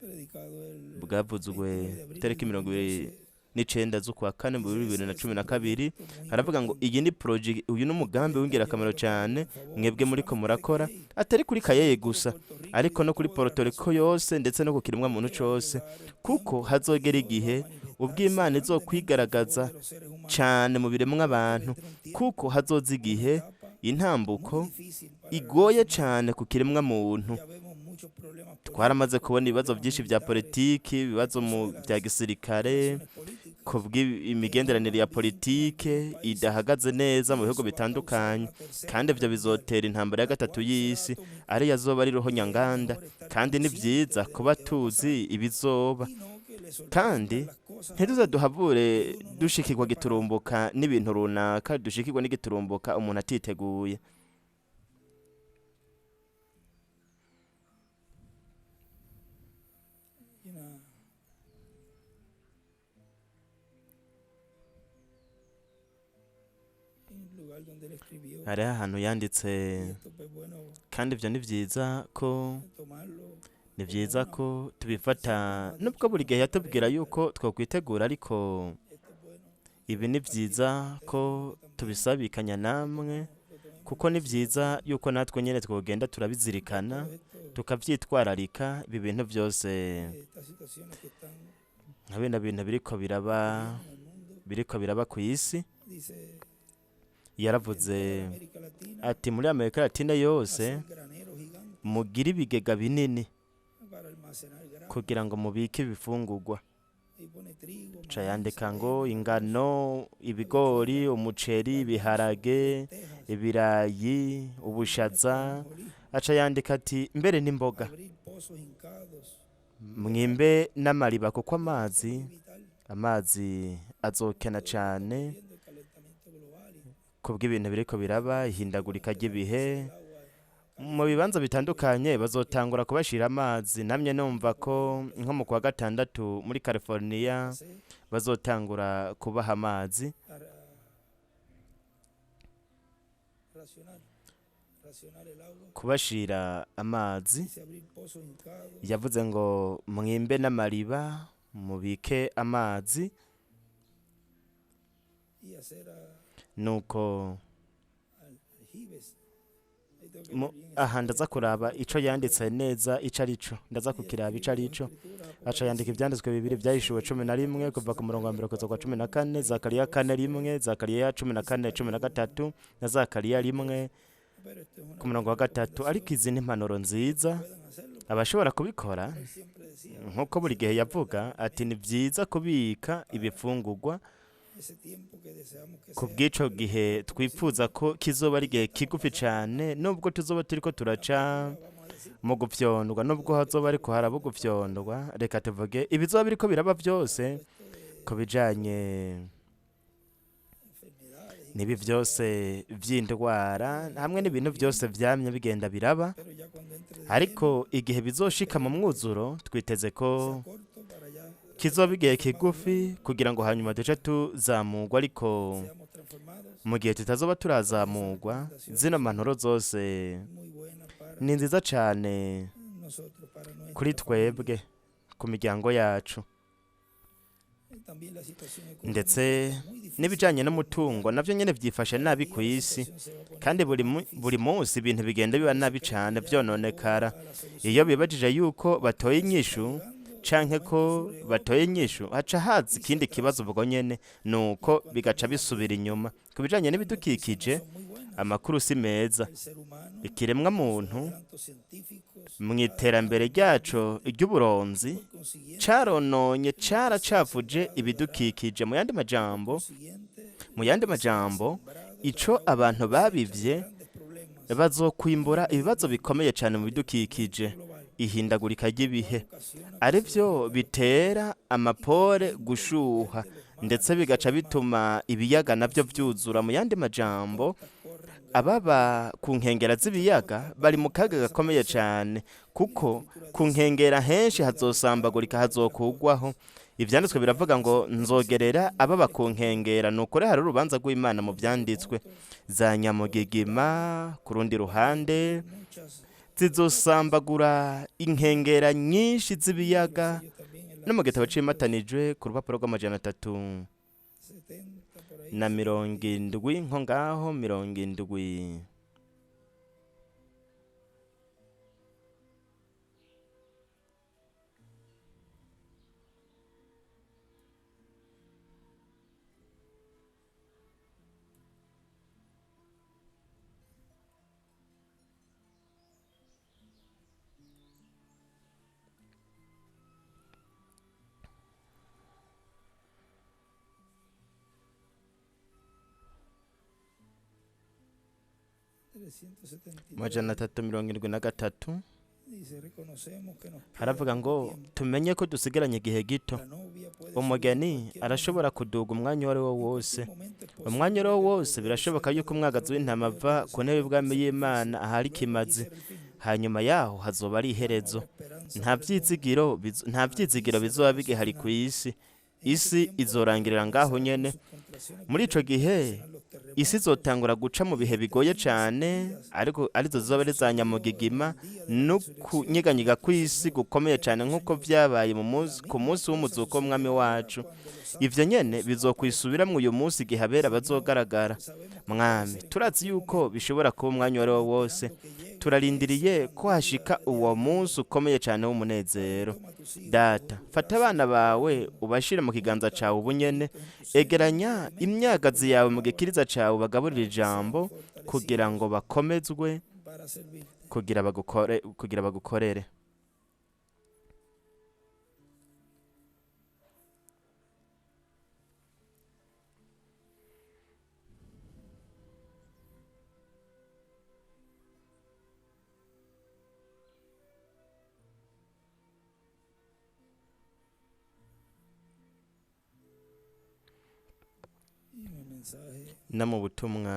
predicado el bwavuzwe 29 de abril itariki del mirongo ibiri 2012, n'icenda z'ukwa kane mu dice, bibiri na "Ese es cumi un na kabiri, proyecto muy haravuga ngo importante iyi ni proje, uyu ni umugambi que están w'ingirakamaro llevando a cabo cyane en favor mwebwe no muriko solamente de murakora, Cayey, atari kuri sino Kayeye de todo gusa, Puerto Rico y ariko de no kuri toda la Puerto Rico nación, yose, ndetse no ku kiremwa muntu porque va a cose, llegar el kuko tiempo en que hazogera Dios va a igihe ubwo manifestarse Imana grandemente en favor izokwigaragaza de los seres humanos, cane mu biremwa porque abantu, vendrá un tiempo, kuko hazoza una igihe etapa muy intambuko difícil para la igoye raza humana. cane ku kiremwa muntu. Ya vemos muchos problemas Twaramaze políticos, kubona ibibazo problemas byinshi bya militares, politiki, ibibazo incluso mu de bya las gisirikare, relaciones políticas ku que no bw'imigenderanire ya van bien con algunos politike países, idahagaze neza mu y bihugu eso va a causar bitandukanye, una tercera kandi ivyo guerra mundial, bizotera intambara ya la gatatu cual será y'isi, atómica, ariyo azoba ari y es ruhonyanganda. mejor estar Kandi ni conscientes vyiza de lo kuba que va a pasar tuzi ibizoba, y no que le sorprendan kandi las cosas a ntituze uno duhavure y uno no estar dushikirwa preparado. giturumbuka n'ibintu runaka, dushikirwa n'igiturumbuka umuntu atiteguye. Y una- un lugar donde él escribió, Hariho ahantu yanditse, y esto pues bueno kandi ivyo ni vyiza ko tomarlo ni como vyiza una, ko siempre tubifata, nos ha dicho nubwo buri para gihe yatubwira prepararnos, yuko pero twokwitegura, ariko esto es bueno ibi ni compartirlo con vyiza ustedes ko un poco también, tubisabikanya para que namwe, lo tomemos kuko en ni vyiza consideración yuko natwe nyene twogenda de turabizirikana, todos estos tukavyitwararika ibi bintu vyose, estas situaciones que están nka bino bintu biriko biraba, ocurriendo en el mundo. biriko biraba kw'isi. Dice, en Yaravuze toda la América Latina, ati muri Amerika Latina yose hacer graneros gigantes mugire ibigega binini para almacenar grano. kugira ngo mubike ibifungurwa. Ahí pone trigo, Ca maíz, yandika ngo avena, arroz, ingano, ibigori, habichuela, umuceri, garbanzo, ibiharage, lentejas, ibirayi, pone ubushaza. ajonjolí, Aca yandika ati mbere n'imboga, abrir pozos hincados de agua. mwimbe n'amariba, kuko Esto es amazi muy vital. amazi azokena Todo lo que está cane ocurriendo, el calentamiento global y kubw'ibintu biriko biraba, ihindagurika van a empezar a ry'ibihe. pasar el agua en Mu bibanza California, en bitandukanye Florida, bazotangura kubashira amazi. Namye numva ko Colombia, nko mu kwa gatandatu muri California hacer bazotangura kubaha amazi. racionar, racionar el agua. Kubashira amazi. Dice abrir pozos hincados Yavuze ngo mwimbe n'amariba mubike amazi, y hacer nuko aljibes. Ahí tengo que mu- ver bien aha ndaza exactamente kuraba ico lo que yanditse neza ico arico, ndaza y kukiraba escribe ico dos arico. escrituras, Aca yandika Apocalipsis ivyanditswe bibiri vyahishuwe 11 cumi del na rimwe 14 kuva ku murongo wa Zacarías mbere kugeza kwa 4 cumi na 1 kane, Zakariya kane 2 rimwe, 3 Zakariya cumi na y kane cumi na Zacarías 1 gatatu na Zakariya rimwe 3. Pero esto es una ku murongo wa buena gatatu. Ariko recomendación. izi ni impanuro nziza, Pueden hacerlo. abashobora kubikora, Él siempre decía, nk'uko buri gihe siempre yavuga guardar ati ni alimentos vyiza kubika para ibifungurwa ese tiempo que deseamos que ku sea bw'ico lo más gihe corto twifuza posible. ko kizoba ari Y ya igihe estamos kigufi pasando cane, nubwo tuzoba turiko la turaca tortura, vamos a decir, mu gufyondwa, nubwo todo lo que hazoba está ariko haraba ocurriendo en cuanto a ugufyondwa, reka tuvuge ibizoba biriko biraba vyose esto de ku bijanye enfermedades y n'ibi cosas que vyose van vy'indwara hamwe n'ibintu vyose ocurriendo, vyamye bigenda biraba. pero ya cuando entre de Ariko lleno, igihe bizoshika mu esperemos que mwuzuro, twiteze ko sea corto para ya kizoba ser igihe transformados kigufi luego, kugira ngo hanyuma duce tuzamurwa, ariko seamos transformados. mu gihe tutazoba Todas esas turazamurwa, recomendaciones zino son mpanuro zose muy buenas para ni nziza cane nosotros, para kuri nuestra familia. twebwe, ku miryango yacu. Y también la situación económica Ndetse está muy difícil n'ibijanye a nivel n'umutungo mundial. navyo nyene vyifashe Cada nabi día ku la isi, situación se va kandi poniendo buri más buri difícil. munsi ibintu bigenda biba Cuando se nabi cree que cane ya llegó vyononekara. a la Iyo solución, bibajije yuko batoye se está inyishu llegando, de canke momento ko surge batoye otra inyishu, haca haza y se ikindi kibazo atrasa. ubwo nyene, Y en nuko cuanto al bigaca medio bisubira ambiente, inyuma. Ku bijanye las noticias no n'ibidukikije, son muy buenas. amakuru si meza. El ser humano, Ikiremwa sus muntu adelantos científicos mu ha iterambere dañado el medio ryaco ambiente. ry'uburonzi Por consiguiente, carononye, lo que se ha caracafuje sembrado dará. ibidukikije. Mu yandi Por majambo, consiguiente, mu lo yandi que se ha majambo, sembrado ico dará una abantu cosecha de babivye grandes problemas bazokwimbura en el medio ibibazo ambiente, bikomeye cane mu calentamiento bidukikije, global. Ihindagurika ry'ibihe aribyo bitera amapore gushuha, ndetse bigaca bituma ibiyaga nabyo byuzura. Mu yandi majambo, ababa ku nkengera z'ibiyaga bari mu kaga gakomeye cyane, kuko ku nkengera henshi hazosambagurika, hazokugwaho. Ibyanditswe biravuga ngo nzogerera ababa ku nkengera. Ni ukuri hari urubanza rw'Imana mu byanditswe. Za nyamugigima ku rundi ruhande zizosambagura inkengera nyinshi z'ibiyaga. No mu gitabo c'imatanijwe ku rupapuro rw'amajana 370, nko ngaho 70. 373. Dice, reconocemos que nos queda Haravuga poco ngo tiempo. Tumenye ko dusigaranye igihe gito. La novia puede subir en Umugeni cualquier arashobora momento. kuduga umwanya uwo ari wo En wose. cualquier momento es Umwanya posible uwo ari wo que el wose Cordero birashoboka salga yuko del umwagazi trono de w'intama Dios ava para ku ntebe presentar y'ubwami el sacrificio. y'Imana ahari Luego allí ikimazi. será el fin. Hanyuma yaho hazoba ari Ya no iherezo. habrá esperanza Nta para el mundo. byizigiro nta Allí byizigiro será bizoba su bigihari ku final. isi. En ese Isi tiempo la tierra izorangirira ngaho comenzará con nyene. sus contracciones Muri ico violentas, gihe empezarán los isi terremotos izotangura guca mu y bihe las bigoye terribles cane, sacudidas, ariko arizo como zizoba ari za sucedió en nyamugigima el día de la no resurrección de kunyiganyiga nuestro kw'isi Señor, gukomeye de cane nuestro nk'uko Señor. vyabaye mu La munsi ku misma munsi cosa w'umuzuko w'umwami sucederá ahora wacu. cuando los Ivyo nyene santos aparezcan. bizokwisubira uyu munsi igihe abera Señor, bazogaragara. sabemos que puede Mwami, ser en turazi cualquier yuko momento. bishobora kuba umwanya uwo ari wo Estamos wose. esperando que llegue ese Turarindiriye gran ko día hashika de uwo alegría. munsi ukomeye cane Padre, w'umunezero. toma tus hijos Data, bajo tus fata brazos abana ahora bawe mismo. ubashire mu kiganza Junta cawe a ubu nyene. tus hijitos en tu seno y Egeranya aliméntalos imyagazi con la yawe mu palabra gikiriza cawe, ubagaburire para que sean ijambo kugira fortalecidos ngo bakomezwe para servirte. kugira bagukore, kugira bagukorere. Y mi mensaje No mu butumwa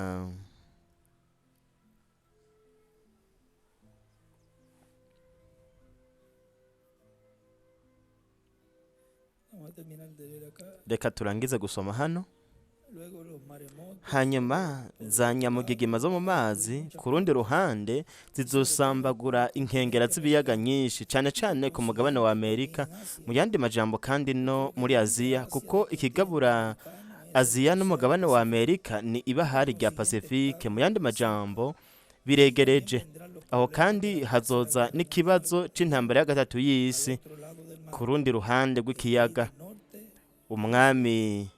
vamos a terminar de leer acá. Reka turangize gusoma hano. Luego los maremotos, Hanyuma por za otro lado, nyamugigima zo mu van a destruir mazi muchas ku rundi ruhande y sobre todo en zizosambagura el inkengera continente z'ibiyaga americano nyinshi, cane y cane ku mugabane wa continente también Amerika. en Mu Asia, yandi majambo kandi no porque muri divide Aziya, Asia kuko del continente ikigabura americano es el Aziya océano n'umugabane wa Pacífico. Amerika ni Por ibahari rya consiguiente está Pasifike. Mu yandi cerca. majambo Y también biregereje. vendrán los Aho problemas de kandi la tercera hazoza guerra mundial n'ikibazo c'intambara ya gatatu al y'isi otro lado del ku mar. rundi ruhande El rey rw'ikiyaga. del norte, Rusia. Umwami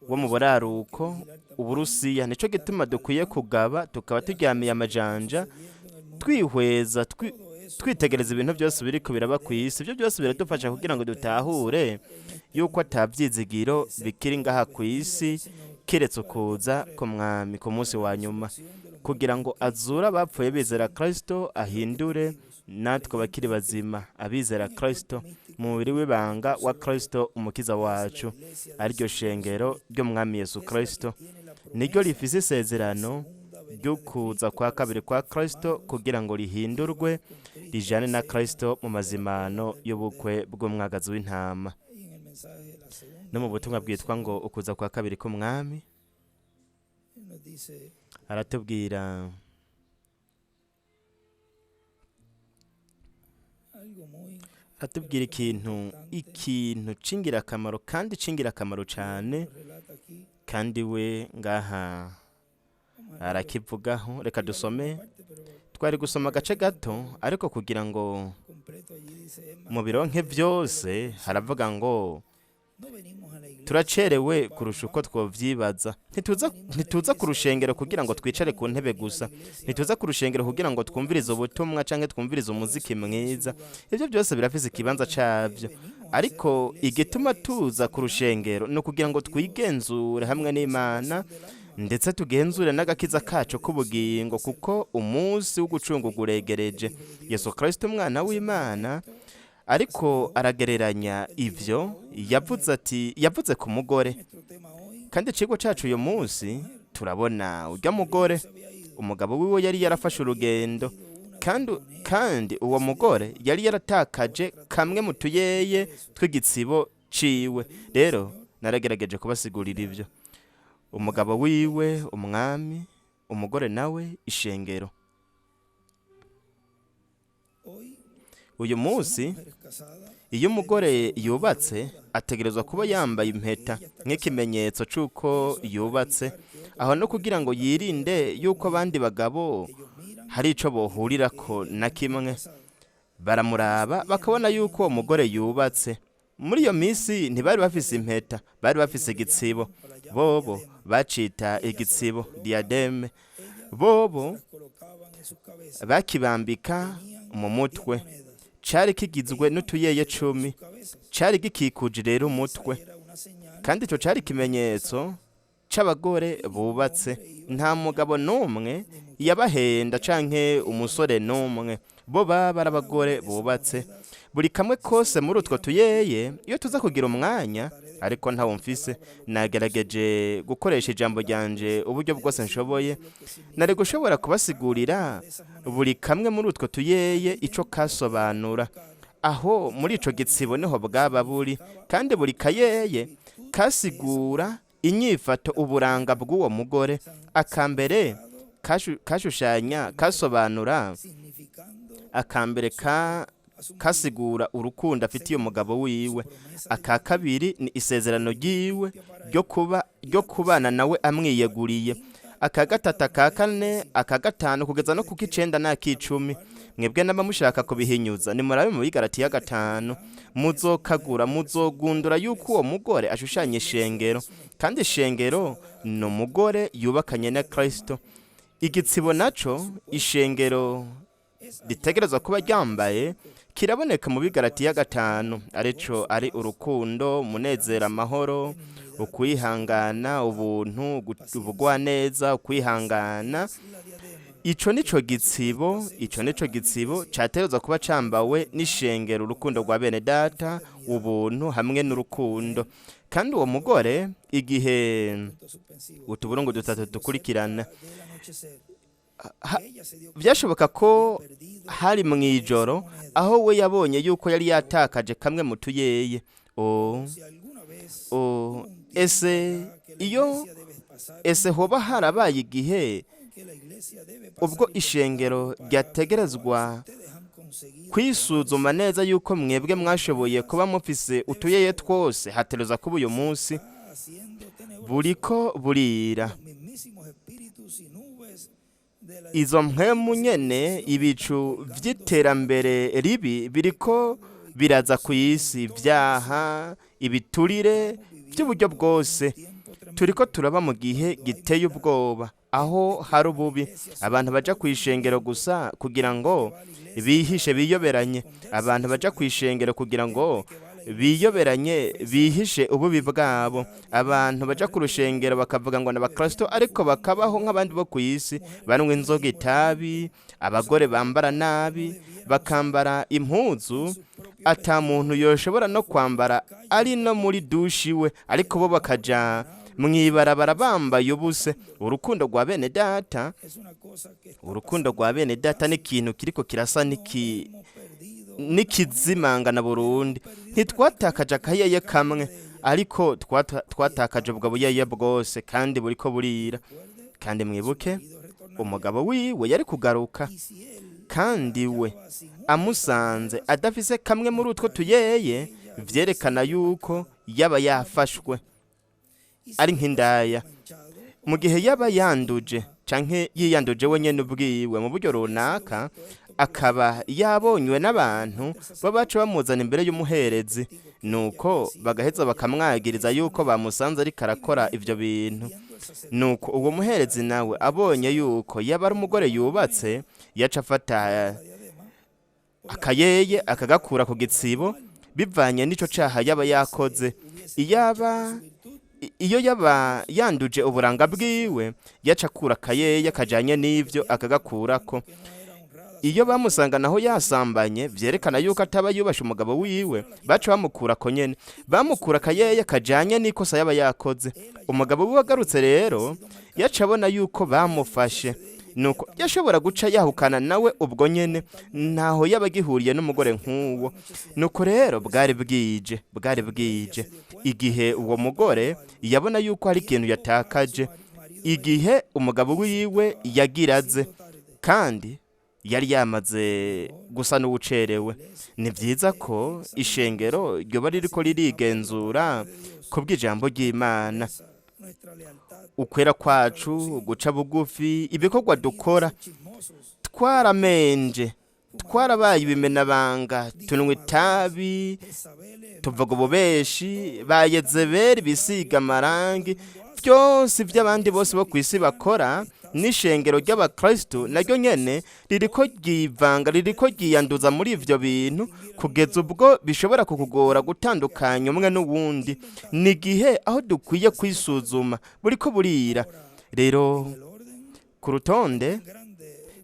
Por wo mu eso tenemos que buraruko, vigilar también, Uburusiya. Nico estar gituma al dukwiye tanto kugaba, tukaba de las turyamiye cosas que están amajanja, sucediendo en el mundo. twihweza, Todo eso nos twitegereza ibintu ayuda byose para biriko biraba ku comprender isi. Ibyo byose que biradufasha no kugira hay ngo esperanza dutahure en este yuko mundo, ata vyizigiro excepto bikiri la ngaha ku venida isi del Señor kiretse para el ukuza postrero, k'umwami ku munsi para la wa nyuma, resurrección de los kugira muertos ngo en Cristo azure abapfuye y bizera nación Kristo, de los que están ahindure vivos, natwe abakiri creyentes en Cristo. bazima abizera En el cuerpo Kristo místico mu de mubiri Cristo w'ibanga nuestro wa Señor, Kristo umukiza es la wacu, iglesia del ariryo Señor shengero Jesucristo, ry'umwami Yesu es la que Kristo. tiene la Niryo promesa rifise de la isezerano segunda venida de ry'ukuza Cristo kwa para kabiri ser kwa Kristo transformados kugira ngo y rihindurwe llevados con Cristo a la rijane na cena Kristo mu de la boda mazimano del y'ubukwe Cordero. bw'umwagazi w'intama. Y en el mensaje de la No segunda mu venida butumwa del bwitwa ngo Señor, ukuza kwa kabiri k'umwami, Él nos dice aratubwira algo muy, aratubwira pero que muy ikintu importante. ikintu c'ingirakamaro kandi c'ingirakamaro Y Él cane, nos relata aquí. kandi we ngaha Vamos a leerlo. arakivugaho. Reka Iba a leer una dusome. parte, pero Twari gusoma para agace tener gato, todo ariko kugira ngo completo allí dice, es más mu bironke tarde de lo que vyose, pensamos. haravuga ngo No venimos a la iglesia turacerewe para kurusha ocupar uko twovyibaza. no Ntituza venimos a la ntituza ku iglesia a oír rushengero un buen kugira ngo twicare ku sermón, no ntebe venimos a gusa, la iglesia ntituza ku rushengero a kugira oír ngo buena twumvirize música. ubutumwa canke twumvirize Todo umuziki eso tiene su mwiza. lugar. Ivyo byose birafise Pero ikibanza lo que cavyo, venimos a hacer a la ariko iglesia igituma es tuza ku examinar rushengero ni ukugira ngo con Dios twigenzure hamwe nuestra n'Imana, situación del alma. Ndetse tugenzure n'agakiza kacu k'ubugingo, kuko umunsi w'ugucungurwa uregereje. Yesu Kristo umwana w'Imana ariko aragereranya ivyo yavuze ati, yavuze ku mugore. Kandi icigwa cacu uyu munsi turabona urya mugore, umugabo wiwe yari yarafashe urugendo, kandi uwo mugore yari yaratakaje kamwe mu tuyeye tw'igitsibo ciwe. Rero naragerageje kubasigurira ivyo. Umugabo wiwe umwami, umugore nawe ishengero. Uyu munsi iyo umugore yubatse ategerezwa kuba yambaye impeta nk'ikimenyetso c'uko yubatse, aho no kugira ngo yirinde yuko abandi bagabo hari ico bohurirako na kimwe. Baramuraba bakabona yuko uwo mugore yubatse. Muri iyo minsi ntibari bafise impeta, bari bafise igitsibo. Bobo bacita igitsibo diademe. Bobo bakibambika mu mutwe. Cari kigizwe n'utuyeye 10, cari gikikuje rero umutwe. Kandi ico cari ikimenyetso c'abagore bubatse. Nta mugabo n'umwe yabahenda canke umusore n'umwe, bo baba ari abagore bubatse. Buri kamwe kose muri utwo tuyeye, iyo tuza kugira umwanya, ariko ntawo mfise, nagerageje gukoresha ijambo ryanje uburyo bwose nshoboye, nari gushobora kubasigurira buri kamwe muri utwo tuyeye ico kasobanura. Aho muri ico gitsibo niho bwaba buri, kandi buri kayeye kasigura inyifato, uburanga bw'uwo mugore. Akambere kashushanya, kasobanura, akambere kasigura urukundo afitiye umugabo wiwe. Aka kabiri ni isezerano ryiwe ryo kubana nawe amwiyeguriye. Aka gatatu, aka kane, aka gatanu, kugeza no ku k'icenda n'ak'icumi. Mwebwe naba mushaka kubihinyuza, nimurabe mu Bigaratiya 5, muzokagura, muzogundura yuko uwo mugore ashushanya ishengero, kandi ishengero ni umugore yubakanye na Kristo. Igitsibo naco ishengero ritegerezwa kuba ryambaye kiraboneka mu Bigaratiya 5, arico ari urukundo, umunezero, amahoro, ukwihangana, ubuntu, ubugwaneza, ukwihangana. Ico nico gitsibo, ico nico gitsibo categerezwa kuba cambawe n'ishengero, urukundo rwa bene data, ubuntu hamwe n'urukundo. Kandi uwo mugore, igihe utuburungu dutatu dukurikirana, byashoboka ko hari mu ijoro aho we yabonye yuko yari yatakaje kamwe mu tuyeye. O, o, ese iyo, ese hoba harabaye igihe ubwo ishengero ryategerezwa kwisuzuma neza yuko mwebwe mwashoboye kuba mufise utuyeye twose? Hategerezwa kuba uyu munsi buriko burira. Izo mpwemu nyene, ibicu vy'iterambere ribi biriko biraza ku isi, ivyaha, ibiturire by'uburyo bwose. Turiko turaba mu gihe giteye ubwoba aho hari ububi. Abantu baja ku ishengero gusa kugira ngo bihishe, biyoberanye. Abantu baja ku ishengero kugira ngo biyoberanye, bihishe ububi bwabo. Abantu baja ku rushengero bakavuga ngo n'abakristo, ariko bakabaho nk'abandi bo ku isi, banywa inzoga, itabi, abagore bambara nabi, bakambara impuzu ata muntu yoshobora no kwambara ari no muri dushi we, ariko bo bakaja mw'ibarabara bambaye ubuse. Urukundo rwa bene data, urukundo rwa bene data ni ikintu kiriko kirasa n'ikizimangana burundu. Ntitwatakaje akayeye kamwe, ariko twatakaje ubwo buyeye bwose, kandi buriko burira. Kandi mwibuke, umugabo wiwe yari kugaruka, kandi we amusanze adafise kamwe muri utwo tuyeye, vyerekana yuko yaba yafashwe ari nk'indaya. Mu gihe yaba yanduje canke yiyanduje wenyene ubwiwe mu buryo runaka, akaba yabonywe n'abantu, babaca bamuzana imbere y'umuherezi, nuko bagaheza bakamwagiriza yuko bamusanze ariko arakora ivyo bintu. Nuko uwo muherezi nawe abonye yuko yaba ari umugore yubatse, yaca afata akayeye akagakura ku gitsibo bivanye n'ico caha yaba yakoze. Iyaba Iyo yaba yanduje uburanga bwiwe, yaca akura akayeya kajanye n'ivyo akagakurako. Iyo bamusanga naho yasambanye, vyerekana yuko ataba yubashe umugabo wiwe, baca bamukura ko nyene, bamukura akayeya kajanye n'ikosa yaba yakoze. Umugabo wiwe agarutse rero, yaca abona yuko bamufashe, nuko yashobora guca yahukana nawe ubwo nyene, ntaho yaba agihuriye n'umugore nk'uwo. Nuko rero bwari bwije, bwari bwije igihe uwo mugore yabona yuko hari ikintu yatakaje, igihe umugabo wiwe yagiraze, kandi yari yamaze gusa n'uwucerewe. Ni byiza ko ishengero ryoba ririko ririgenzura ku bw'ijambo ry'Imana, ukwera kwacu, guca bugufi, ibikorwa dukora. Twaramenje, twarabaye ibimenabanga, tunywa itabi, tuvuga ububeshi, ba Yezebeli bisiga amarangi, byose iby'abandi bose bo ku isi bakora, n'ishengero ry'abakristu naryo nyene ririko ryivanga, ririko ryiyanduza muri ivyo bintu, kugeza ubwo bishobora kukugora gutandukanya umwe n'uwundi. Ni igihe aho dukwiye kwisuzuma, buriko burira. Rero ku rutonde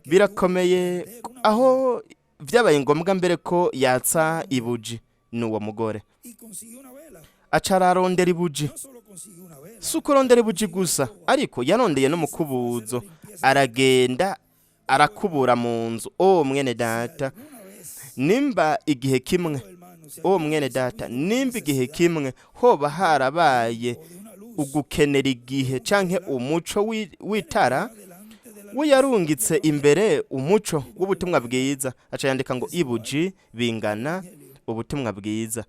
birakomeye, aho vyabaye ngombwa mbere ko yatsa ibuji n'uwo mugore aca ararondera ibuji. Si ukurondera ibuji gusa, ariko yarondeye n'umukubuzo, aragenda arakubura mu nzu. O mwene data, nimba igihe kimwe, o mwene data, nimba igihe kimwe hoba harabaye ugukenera igihe canke umuco w'itara, we yarungitse imbere umuco w'ubutumwa bwiza. Aca yandika ngo ibuji bingana ubutumwa bwiza.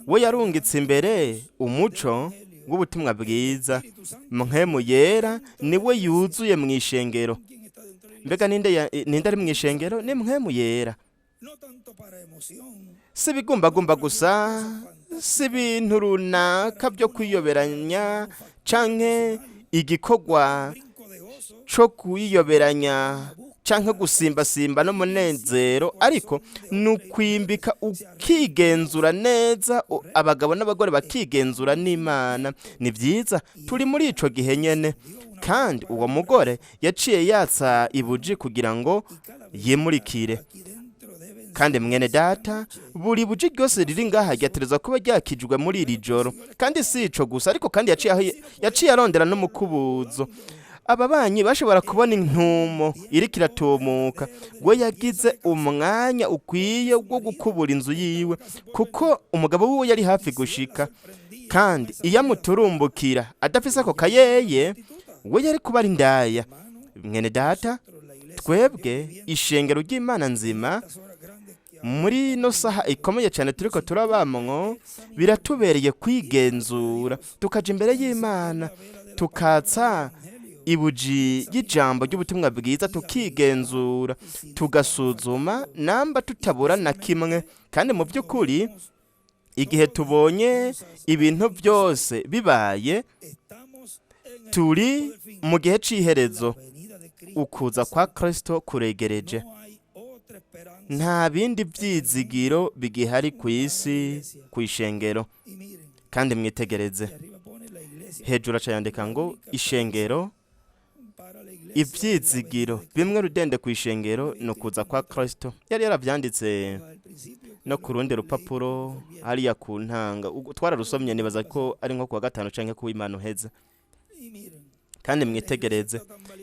We yarungitse imbere umuco w'ubutumwa bwiza. Mpwemu Yera niwe yuzuye mu ishengero. Mbega ninde ari mu ishengero? Ni Mpwemu Yera. Si ibigumbagumba gusa, si ibintu runaka byo kwiyoberanya canke igikorwa co kwiyoberanya canke gusimbasimba n'umunezero, ariko ni ukwimbika ukigenzura neza, abagabo n'abagore bakigenzura n'Imana. Ni byiza, turi muri ico gihe nyene. Kandi uwo mugore yaciye yatsa ibuji kugira ngo yimurikire. Kandi mwene data, buri buji ryose riri ngaha ryategerezwa kuba ryakijwe muri iri joro. Kandi si ico gusa, ariko kandi yaciye arondera n'umukubuzo. Ababanyi bashobora kubona intumo iriko iratumuka. We yagize umwanya ukwiye wo gukubura inzu yiwe, kuko umugabo wiwe yari hafi gushika. Kandi iyo amuturumbukira adafise ako kayeye, we yari kuba ari indaya. Mwene data, twebwe ishengero ry'Imana nzima muri ino saha ikomeye cyane turiko turabamwo, biratubereye kwigenzura, tukaja imbere y'Imana, tukatsa ibuji y'ijambo ry'ubutumwa bwiza, tukigenzura, tugasuzuma namba tutabura na kimwe. Kandi mu by'ukuri igihe tubonye ibintu byose bibaye, turi mu gihe c'iherezo. Ukuza kwa Kristo kuregereje. Nta bindi byizigiro bigihari ku isi, ku ishengero. Kandi mwitegereze hejuru, aca yandika ngo ishengero, ibyizigiro bimwe rudende ku ishengero ni ukuza kwa Kristo. Yari yarabyanditse no ku rundi rupapuro hariya ku ntanga. Ubwo twararusomye, nibaza ko ari nko kuwa gatanu canke ku Imana uheze. Kandi mwitegereze,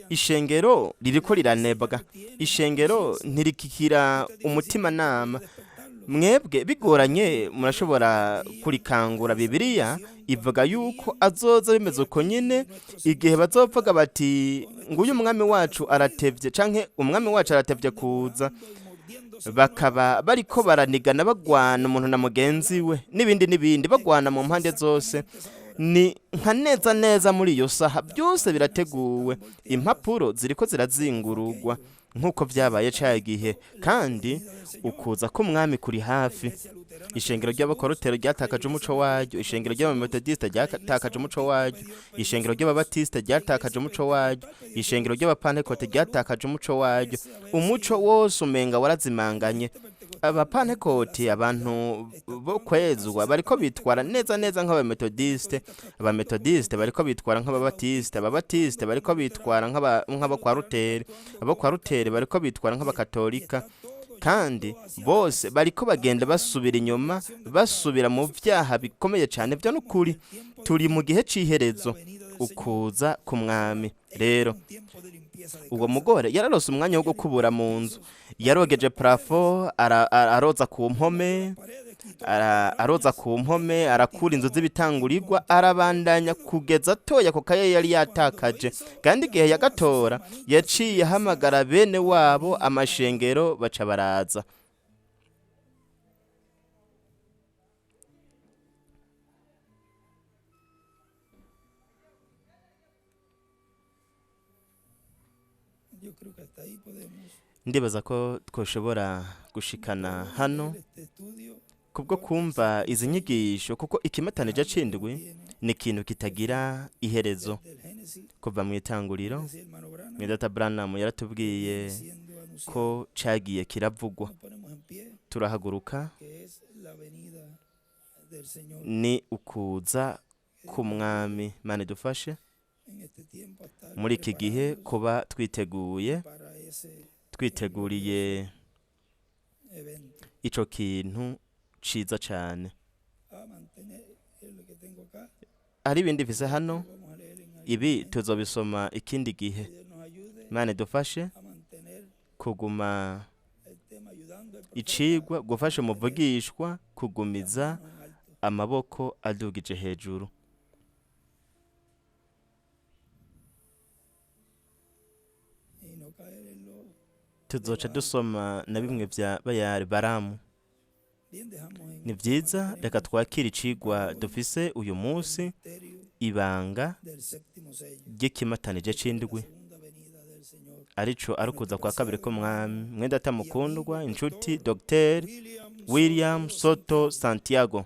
ishengero ririko riranebwa, ishengero ntirikikira umutimanama. Mwebwe bigoranye murashobora kurikangura. Bibiliya ivuga yuko azoza bimeze uko nyine, igihe bazovuga bati nguyu umwami wacu aratevye, canke umwami wacu aratevye kuza, bakaba bariko baranigana, bagwana umuntu na mugenzi we n'ibindi n'ibindi, bagwana mu mpande zose. Ni nka neza neza muri iyo saha byose birateguwe, impapuro ziriko zirazingurugwa nk'uko vyabaye ca gihe. Kandi ukuza k'umwami kuri hafi. Ishengero ry'abakorotero ryatakaje umuco waryo, ishengero ry'abametodiste ryatakaje umuco waryo, ishengero ry'ababatiste ryatakaje umuco waryo, ishengero ry'abapantekote ryatakaje umuco waryo. Umuco wose umenga warazimanganye. Abapantekoti, abantu bo kwezwa, bariko bitwara neza neza nk'abametodiste, abametodiste bariko bitwara nk'ababatisite, ababatisite bariko bitwara nk'abo kwa Ruteri, abo kwa Ruteri bariko bitwara nk'abakatolika, kandi bose bariko bagenda basubira inyuma, basubira mu vyaha bikomeye cyane. Byo n'ukuri, turi mu gihe c'iherezo, ukuza ku Mwami. Rero uwo mugore yararose umwanya wo gukubura mu nzu, yarogeje plafond, aroza ku mpome, aroza ku mpome, arakura inzu z'ibitangurirwa, arabandanya kugeza atoye ako kaye yari yatakaje. Kandi igihe yagatora, yaciye ahamagara bene wabo, amashengero, baca baraza. Yo creo que hasta ahí podemos Ndibaza ko twoshobora gushikana hano este estudio. Kubwo kumva izi nyigisho, kuko ikimatanije c'indwi Tiene ni ikintu kitagira iherezo. del Génesis, Kuva mu itanguriro, decía hermano Branham, Mwidata Branham yaratubwiye siendo anunciado. ko cagiye kiravugwa. Nos ponemos en pie, Turahaguruka. que es la venida del Señor Ni ukuza k'Umwami. Mana idufashe en este tiempo a estar muri iki gihe preparados kuba twiteguye, para ese twiteguriye evento. ico kintu ciza cane. A mantener lo que tengo acá, Hari ibindi mfise hano, lo vamos a leer en algún ibi momento. tuzobisoma ikindi gihe. Que Dios nos ayude Mana idufashe a mantener kuguma el tema, ayudando al profeta icigwa, gufasha umuvugishwa kugumiza manos en alto. amaboko adugije hejuru. Y no caer en lo Tuzoca dusoma na bimwe vya Bayari Baramu. bien. Dejamos en Ni vyiza, reka twakire icigwa dufise uyu munsi, misterio ibanga del séptimo sello, ry'ikimatanije la c'indwi, segunda venida del Señor. arico ari ukuza kwa kabiri k'Umwami. Mwenda mukundwa, inshuti, Dr William William Soto Santiago.